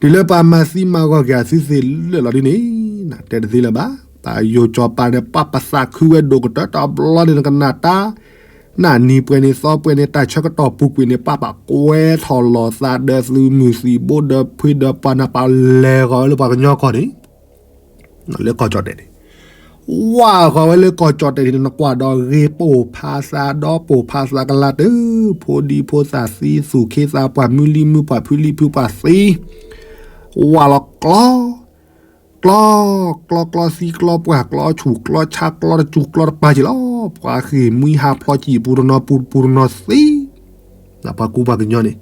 တုၤလၢပှၤမၤသံမၤဂီၢ်က့ၤအသုသ့ၣ်လၢာ်လီၤဒ်န့ၣ်, နတဲတသ့လၢၤဘၣ်, ပှၤယိၤကၠီပၤန့ၣ် ပှၤပသးခုဝဲဒိၣ်ကတၢၢ်တဘျီန့ၣ် နကနၣ်တၢ် နနံၤပှဲၤန့ၣ်သီပှဲၤန့ၣ် တၢ်ဆၢကတီၢ်ပူၤကွံာ်န့ၣ် ပှၤပာ်ကွဲထီၣ်လီၤသးဒီးသုးမုၢ်သံၣ်ဘိဒီးဖှံဒီးပှၤနၤ ပှၤလဲၤဃီၤဝဲလၢပှၤကညီကီၢ်န့ၣ်, လၢကီၢ်ကၠီၣ်တဲာ်န့ၣ်, ဝးဃီၤဝဲလၢကီၢ်ကၠီၣ်တဲာ်န့ၣ် နကွၢ်ဒီးဂ့ၤပိာ်ဖးသးဒီးပိာ်ဖးသးကလၤတၢၢ် ဖိဒံဖိသၣ်သံ သူၣ်ခ့သးပှၢ် မုၢ်လံၢ်မုၢ်ပှၢ် ဖုလံၢ်ဖုပှၢ်သံ, ဝးလီၤကျီ ကျီ, ကျီကျီသံကျီပှၢ် ကျီဆူၣ်ကျီဆါ ကျီတစူၤကျီတပၤက့ၤလီၤ. ပှၤဃ့ၢ်မှံဟးဖျိး စံၣ်ပူၤတနီၤ ပူၤပူၤတနီၤသံ, ပှၤကူပှၤကညီန့ၣ်,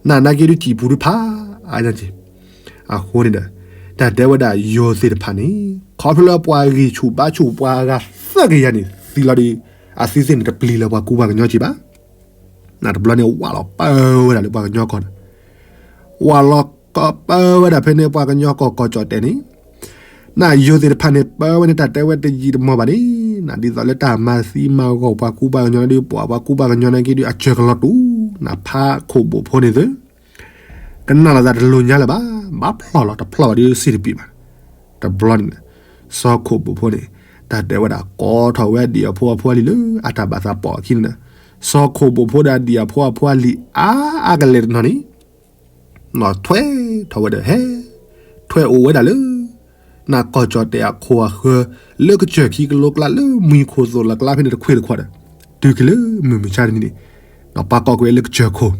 နနာ်က့ဒုးစံၣ်ပူၤဒုးဖး, အဃိန့ၣ်ဒီး, တၢ်တဲဝဲဒၣ်ယိၤသ့ၣ်တဖၣ်န့ၣ်, ခီဖျိလၢပှၤဂံၢ်ဆူၣ်ဘါဆူၣ် ပှၤဂၤသၢကယၤန့ၣ် သံလီၤဒီး, အသုသ့ၣ်န့ၣ်တပျံၤလၢပှၤကူပှၤကညီက့ၤဘၣ်. နတဘျီန့ၣ် ဝးလီၤပၢဝဲဒၣ်လၢပှၤကညီကီၢ်န့ၣ်, ဝးလီၤကပၢဝဲဒၣ်ဖဲန့ၣ် ပှၤကညီကီၢ် ကီၢ်ကၠီၣ်တဲာ်န့ၣ်, နယိၤသ့ၣ်တဖၣ်န့ၣ် ပၢဝဲန့ၣ် တၢ်တဲဝဲတယံာ်တမီၢ်ဘၣ်န့ၣ်, နဒ်သိးလၢတၢ်မၤသံမၤဂီၢ်ပှၤကူပှၤကညီန့ၣ်ဒီး ပှၤ ပှၤကူပှၤကညီနာ်က့ဒီး အစၢၤကလီၤတူာ်, နဖးခိၣ်ဘိၣ်ဖိန့ၣ်သ့, ကနၣ်လိာ်သးတလိၤညါလၢၤဘၣ်, ဘၣ်ဖျီၣ်လီၤ တဖျီၣ်ဘၣ်ဒီးစံးတပံၤဘၣ်. တဘျီန့ၣ်, စီၤခိၣ်ဘိၣ်ဖိန့ၣ်, တၢ်တဲဝဲဒၣ် ကိးထီၣ်ဝဲဒံၣ်အဖိအဖိအလံၤလၢအတၢ်ဘၣ်သးပိာ်အခံန့ၣ်, စီၤခိၣ်ဘိၣ်ဖိဒီးဒံၣ်အဖိအဖိအလံၤအါအါကလဲာ်တနီၤန့ၣ် နီၢ်ထွဲထီၣ်ဝဲဒီးဟဲ, ထွဲအိၣ်ဝဲဒၣ်လၢ, နကီၢ်ကၠီၣ်တဲၣ်အခိၣ်အဃၢၤ, လၢကစၢၢ်ခံကလိကျါ လၢမှံခိၣ်သိၣ်လီၤကျါဖဲန့ၣ်တခွ့ၣ်တခွါဒီး, တုၤက့ၤလၢမုၢ်မဆါတနံၤန့ၣ်, ပှၤကိးက့ၤဝဲလၢကစၢၢ်ခိၣ်,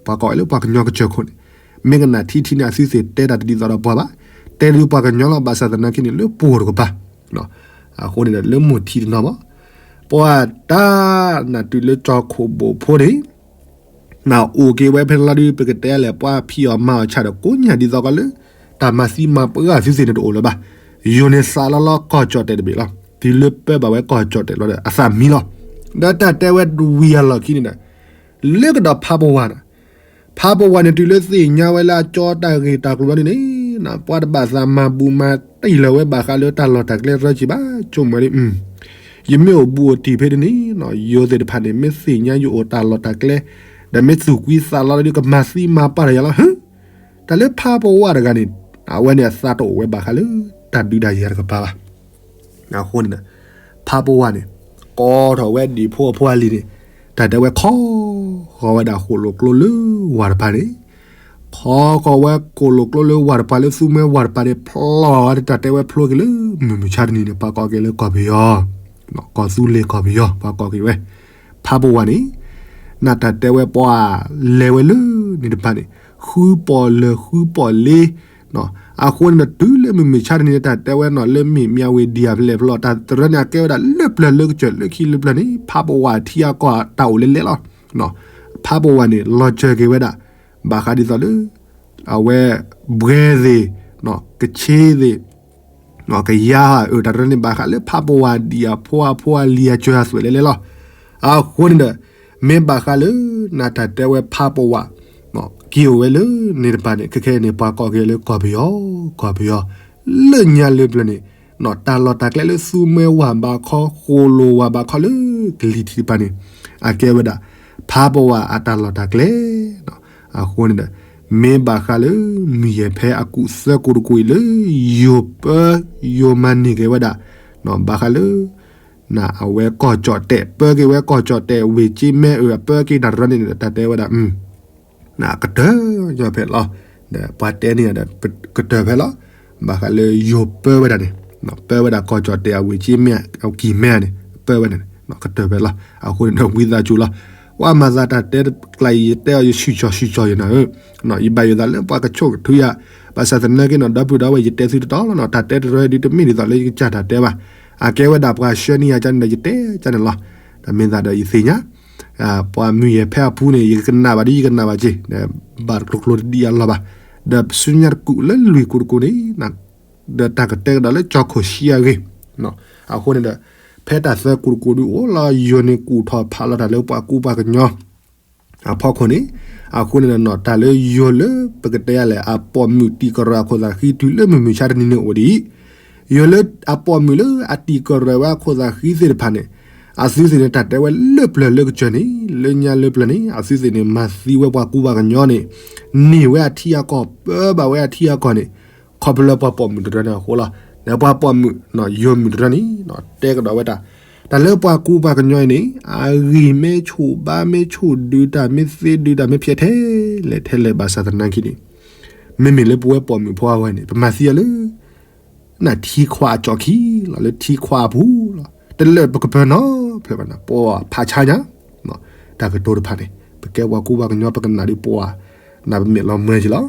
ပှၤကိးဝဲလၢပှၤကညီကစၢၢ်ခိၣ်န့ၣ်, မ့ၢ်ကနၣ်ထံထံန့ၣ် အသုသ့ၣ်တဲတၢ်တဒ်သိးဒီးပှၤဘၣ်, တဲဒုးပှၤကညီလီၤ ဘၣ်ဆၣ်သနာ်က့န့ၣ် လၢပှိၢ်တကပၤ အဃိန့ၣ်ဒီး လၢမိၢ်ထံတနီၤဘၣ်, ပှၤတၢ်နၢ်တုၤလၢစီၤခိၣ်ဘိၣ်ဖိန့ၣ်, နအိၣ်က့ၤဝဲဖဲန့ၣ်လီၤဒုး ပကတဲလဲၣ် ပှၤဖံးအီၣ်မၤအီၣ်ဆၣ်ဒီးကိးညၣ်ဒ်သိးကီးလၢ, တၢ်မၤသံမၤပှၢ်အသုသ့ၣ်န့ၣ်တအိၣ်လၢၤဘၣ်, ယိၤန့ၣ်သးလီၤလီၤကီၢ်ကၠီၣ်တဲၣ်တဘ့ၣ်လီၤ, တုၤလၢပၢဘၣ်ဝဲကီၢ်ကၠီၣ်တဲၣ်လီၤဒီး အသးမံလီၤ, ဒီးတၢ်တဲဝဲတဝံၤအလီၢ်ခံန့ၣ်ဒီး, လၢကဒီးဖးပဝါန့ၣ် ဖးပဝါန့ၣ် တုၤလၢသ့ၣ်ညါဝဲလၢအကၠီတၢ်ဂ့ၢ်တၢ်ကျိၤလီၤဒ်န့ၣ်, ပှၤတဘၣ်သးမၤဘူးမၤတံၢ်လၢၤဝဲဘၣ်ဃးလၢတၢ်လီၢ်တၢ်ကျဲရၢက့ၤဘၣ်, ဆိကမိၣ်လံ, ယမ့ၢ်အိၣ်ဘူးအိၣ်တံၢ်ဖဲန့ၣ်န့ၣ်, ယိၤသ့ၣ်တဖၣ်န့ၣ် မ့ၢ်သ့ၣ်ညါယအိၣ်တၢ်လီၢ်တၢ်ကျဲ, ဒီးမ့ၢ်သူၣ်ကွံသးလီၤလၢဒုးကမၤသံမၤပှၢ်တၢ်ယၤလီၤ, တၢ်လၢဖးပဝါတဂၤန့ၣ်, အဝဲန့ၣ်အသးတအိၣ်ဝဲဘၣ်ဃးလၢ, တၢ်ဒုးတၢ်ယၤတကပၤဘၣ် အဃိန့ၣ်, ဖးပဝါန့ၣ်, ကိးထီၣ်ဝဲဒံၣ်ဖိအဖိအလံၤန့ၣ်, တၢ်တဲဝဲခီ, ဃီၤဝဲဒၣ်ဃိၣ်လိာ်ကျိလၢဝၤတဖၣ်န့ၣ်, ခီဃီၤဝဲဃိၣ်လိာ်ကျိလၢဝၤတဖၣ်လၢသူမွဲဝၤတဖၣ်န့ၣ် ဖျီၣ်ဝဲဒၣ်တၢ်တဲဝဲဖျိက့ၤလၢမုၢ်မုၢ်ဆါတနံၤန့ၣ် ပှၤကိးက့ၤလၢကီၢ်ပယီၤ, ကီၢ်သူလ့ၤကီၢ်ပယီၤ ပှၤကိးက့ၤဝဲ, ဖးပဝါန့ၣ်, နတၢ်တဲဝဲပှၤလဲၤဝဲလၢန့ၣ်တဖၣ်န့ၣ်, ဃုပီၣ်လၢာ်ဃုပီၣ်လ့ အဃိန့ၣ်ဒီး တုၤလၢမုၢ်မုၢ်ဆါတနံၤန့ၣ် တၢ်တဲဝဲနီၣ်လၢမ့ၢ်မ့ၢ်အဝ့ၢ်ဒံၣ်အဖျဲၣ်ဖျီ တၢ်တရၢန့ၣ် အကဲဝဲဒၣ်လၢပျၢၤလၢကစၢၢ်လၢခံလၢပျၢၤန့ၣ် ဖးပဝါထံအကီၢ်တၢ်အိၣ်လဲလဲလီၤ. ဖးပဝါန့ၣ် လီၤစၢၤက့ၤဝဲဒၣ် ဘၣ်ဃးဒ်သိးလၢ အဝဲ ဘှဲသ့ၣ် ကဆ့သ့ၣ် ကယၤ အတၢ်တရၢန့ၣ် ဘၣ်ဃးလၢဖးပဝါဒံၣ်အဖိအဖိအလံၤအစၢၤအသွဲၣ် လဲလဲလီၤ. အဃိန့ၣ်ဒီး မ့ၢ်ဘၣ်ဃးလၢ နတၢ်တဲဝဲဖးပဝါ က့ၤအိၣ်ဝဲလၢန့ၣ်တဖၣ်န့ၣ် ခဲခဲအံၤန့ၣ် ပှၤကိးက့ၤလၢကီၢ်ပယီၤ ကီၢ်ပယီၤ လၢညါလၢပျၢၤန့ၣ် တၢ်လီၢ်တၢ်ကျဲလၢသူမွဲဝၤဘးခီ ဃိၣ်လိာ်ဝၤဘးခီလၢကလံၤထံးတဖၣ်န့ၣ် အကဲဝဲဒၣ် ဖးပဝါအတၢ်လီၢ်တၢ်ကျဲ အဃိန့ၣ်ဒီး မ့ၢ်ဘၣ်ဃးလၢ မုၢ်ယဲၢ်ဖဲအကူၣ်သၢကိးတကိးအံၤလၢ ယိၤပၢ ယိၤမၤန့ၢ်က့ၤဝဲဒၣ် ဘၣ်ဃးလၢ အဝဲကီၢ်ကၠီၣ်တဲၣ် ပၢက့ၤဝဲကီၢ်ကၠီၣ်တဲၣ် ဝ့ၢ်ကၠ့မဲအၢ အပၢက့ၤတၢ်တရၢန့ၣ်ဒီး တၢ်တဲဝဲဒၣ် ကတၢၢ်ညီဖဲလီၤ. ဒီးပှၤတဲန့ၢ်ဒီး ကတၢၢ်ဖဲလီၤ. ဘၣ်ဃးလၢယိၤပၢဝဲဒၣ်န့ၣ် ပၢဝဲဒၣ်ကီၢ်ကၠီၣ်တဲၣ်အဝ့ၢ်ကၠ့မဲ အကံၢ်မဲန့ၣ် ပၢဝဲဒၣ်န့ၣ် ကတၢၢ်ဖဲလီၤ. အဃိန့ၣ်ဒီးဝံသးစူၤလီၤ. ပှၤမၤသးတၢ်တဲတကျါအံၤ ယတဲအီၤယဆူၣ်ကၠီဆူၣ်ကၠီယဲၢ်နၤဧၢ, ယဘၣ်ယိၣ်သးလၢပှၤကဆိၣ်ကထုယၤ, ဘၣ်ဆၣ်သနာ်က့နီၤ ဒီပုၢ်ဒီဝဲၢ် ယတဲသုတတီလီၤနီၤ, တၢ်တဲတရၢဒုးတမ့ၢ်ဒ်သိးလၢယကစၢ်တၢ်တဲဘၣ်. အကဲဝဲဒၣ်ပှၤဆှၢန့ၢ်ယၤကန့ၣ်ဒီး ယတဲကန့ၣ်လီၤ. ဒီးမ့ၢ်သးဒီးယသ့ၣ်ညါ ပှၤမုၢ်ယဲၢ်ဖဲအပူၤန့ၣ် ယကနၣ်ဘၣ်ဒ်ယကနၣ်ဘၣ်က့ၤ, ဘၣ်တကျိၤကျိၤတဒ်အလီၢ်ဘၣ်. ဒီးပစုညါတကူာ်လၢလွံၢ်ကူာ်တကူာ်န့ၣ် ဒီးတၢ်ကတဲကဒီးလၢကၠီခိၣ်ဆံအဂ့ၢ်. အဃိန့ၣ်ဒီး ဖဲတၢ်သၢကူာ်တကူာ်ဒုးအိၣ်လီၤ ယိၤန့ၣ်ကူၣ်ထီၣ်ဖးလီၤတၢ်လၢပှၤကူပှၤကညီ အဖီခိၣ်န့ၣ်, အဃိန့ၣ်ဒီးနီၤ တၢ်လၢယိၤလၢပကတဲယၤလဲၣ် အပိာ်မုၣ်တံာ်ကရၢအခိၣ်သးဃံတုၤလၢမုၢ်မုၢ်ဆါတနံၤန့ၣ်အိၣ်ဒ်အံၤ, ယိၤလၢအပိာ်မုၣ်လၢအတံာ်ကရၢဝဲအခိၣ်သးဃံသ့ၣ်တဖၣ်န့ၣ်, အသုသ့ၣ်န့ၣ် တၢ်တဲဝဲလၢပျၢၤလၢကစၢၢ်န့ၣ် လၢညါလၢပျၢၤန့ၣ် အသုသ့ၣ်န့ၣ် မၤသံဝဲပှၤကူပှၤကညီန့ၣ်, န့ၢ်ဝဲအထံအကီၢ် ပၢဘၣ်ဝဲအထံအကီၢ်န့ၣ်, ခီဖျိလၢပှၤပိာ်မုၣ်တရၢန့ၣ်အဃိလီၤ. ဒီးပှၤပိာ်မုၣ် ယိၤမုၣ်တရၢန့ၣ် တဲကဒီးဝဲဒၣ် တၢ်လၢပှၤကူပှၤကညီအံၤန့ၣ် အဂံၢ်မ့ၢ်ဆူၣ်ဘါမ့ၢ်ဆူၣ်ဒုးတၢ် မ့ၢ်သ့ဒုးတၢ် မ့ၢ်ဖျဲးထဲလဲၣ်ထဲလဲၣ် ဘၣ်ဆၣ်သနာ်က့န့ၣ်, မ့မ့ၢ်လၢပဝဲပိာ်မုၣ်ဖိအဂီၢ်န့ၣ် ပမၤသံအီၤလၢ နထံခွါအကၠီခံလီၤ လၢထံခွါအပူၤလီၤ. တလၢပကပၢၤနီတဖျၢၣ်ဘၣ်န့ၣ် ပှၤဖးဆါညါ တၢ်ကတိၤတဖၣ်န့ၣ် ပကဲပှၤကူပှၤကညီ ပကနၣ်ဒုးပှၤ နပမ့ၢ်လီၤမၢ်က့ၤလီၤ.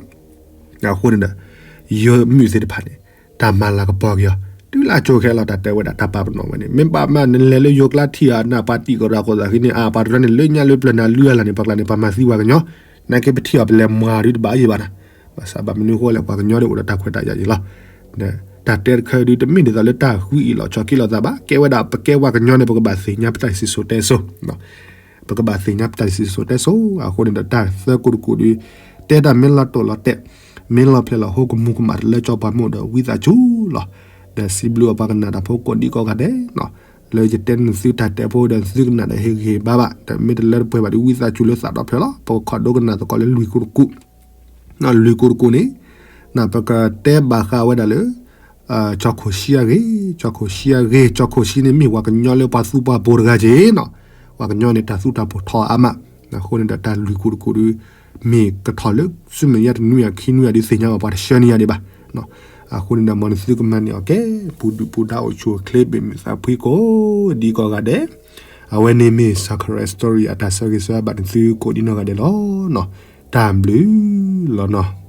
အဃိန့ၣ်ဒီး ယိၤမုၣ်သ့ၣ်တဖၣ်န့ၣ် တၢ်မၤလၤကပီၤက့ၤအီၤ တုၤလၢအကၠိခဲလီၤ တၢ်တဲဝဲဒၣ်တၢ်ပာ်ပနီၣ်ဝဲန့ၣ် မ့ၢ်ဘၣ်မးနလဲၤလၢယိၤကျါထံၣ်အီၤ နပှၤတံာ်ကရၢခိၣ်သးဃံန့ၣ် အပှၤတရၢန့ၣ် လၢညါလၢပျၢၤန့ၣ် အလုၢ်အလၢ်န့ၣ် ပှၤကျါန့ၣ် ပှၤမၤသံပှၤကညီ နာ်က့ပထံၣ်အီၤပလဲၤမၤဒုးတဘၣ်ယံၤဘၣ်နၤ, ဘၣ်ဆၣ်ဘၣ်မနုၤအဃိလဲၣ် ပှၤကညီဒုးအိၣ်ဒီးတၢ်ခွဲးတၢ်ယာ်ယံၤလီၤ. တၢ်တဲတခါဒုးတမ့ၢ်ဒ်သိးလၢတၢ်ဃုအံၤလီၤ ကၠီက့လီၤသးဘၣ် ကဲဝဲဒၣ်ပကဲပှၤကညီန့ၣ် ပကဘၣ်သ့ၣ်ညါပတၢ်စံၣ်စိၤတဲစိၤ ပကဘၣ်သ့ၣ်ညါပတၢ်စံၣ်စိၤတဲစိၤ အဃိန့ၣ်ဒီးတၢ်သၢကိးတကိးဒုး တဲတၢ်မ့ၢ်လီၤတိၢ်လီၤတဲာ် မ့ၢ်လီၤဖျဲးလီၤဟိကမူၤကမၣ်တလၢကၠီပှၤမုၣ်ဒီးဝံသးစူၤလီၤ. ဒီးစံးဘျုးအပှၤကနၣ်တၢ်ဖိကိးဒံကိးဂၤဒဲး လၢယတဲနသုတၢ်တဲဖိဒီးသုကနၣ်ဒီးဟ့ၣ်ဂံၢ်ဟ့ၣ်ဘါဘၣ် ဒီးမ့ၢ်တလၢတပှဲၤဘၣ်ဒုးဝံသးစူၤလၢသးဒီဖျၢၣ်လီၤ. ပကခိးဒိကနၣ်သကိးလၢလွံၢ်ကိးတကိး လွံၢ်ကိးတကိးန့ၣ် ပကတဲဘၣ်ဃးဝဲဒၣ်လၢ ကၠီခိၣ်ဆံအဂ့ၢ် ကၠီခိၣ်ဆံအဂ့ၢ် ကၠီခိၣ်ဆံန့ၣ်မ့ၢ်ပှၤကညီလၢပှၤသူပှၤပိၤတဂၤက့ၤနီၤ ပှၤကညီန့ၣ် တၢ်သူတၢ်ပိၤထီအါမး အဃိန့ၣ်ဒီးတၢ်လွံၢ်ကိးတကိးဒုး မ့ၢ်ကထီၣ်လၢ ဆူမဲာ်ညါတနွံအခံနွံအဒုးသ့ၣ်ညါဘၣ်ပှၤတဆှၢန့ၢ်ယၤဒံးဘၣ် အဃိန့ၣ်ဒီးမ်နသုကမၤန့ၢ်အီၤကဲ ပူၤဒုၣ်ပူၤဒါအိၣ်ဆူၣ်အိၣ်ချ့ ဘ့ၣ်မုာ်သးဖှံကိးဒံကိးဂၤဒဲး အဝဲန့ၣ်မ့ၢ် Sacred Story အတၢ်ဆၢဂ့ၤဆၢဝါဘၣ်နသုကိးဒံနီၢ်ဂၤဒဲးလီၤ. တၢ်ဘျုးလီၤနီၤ.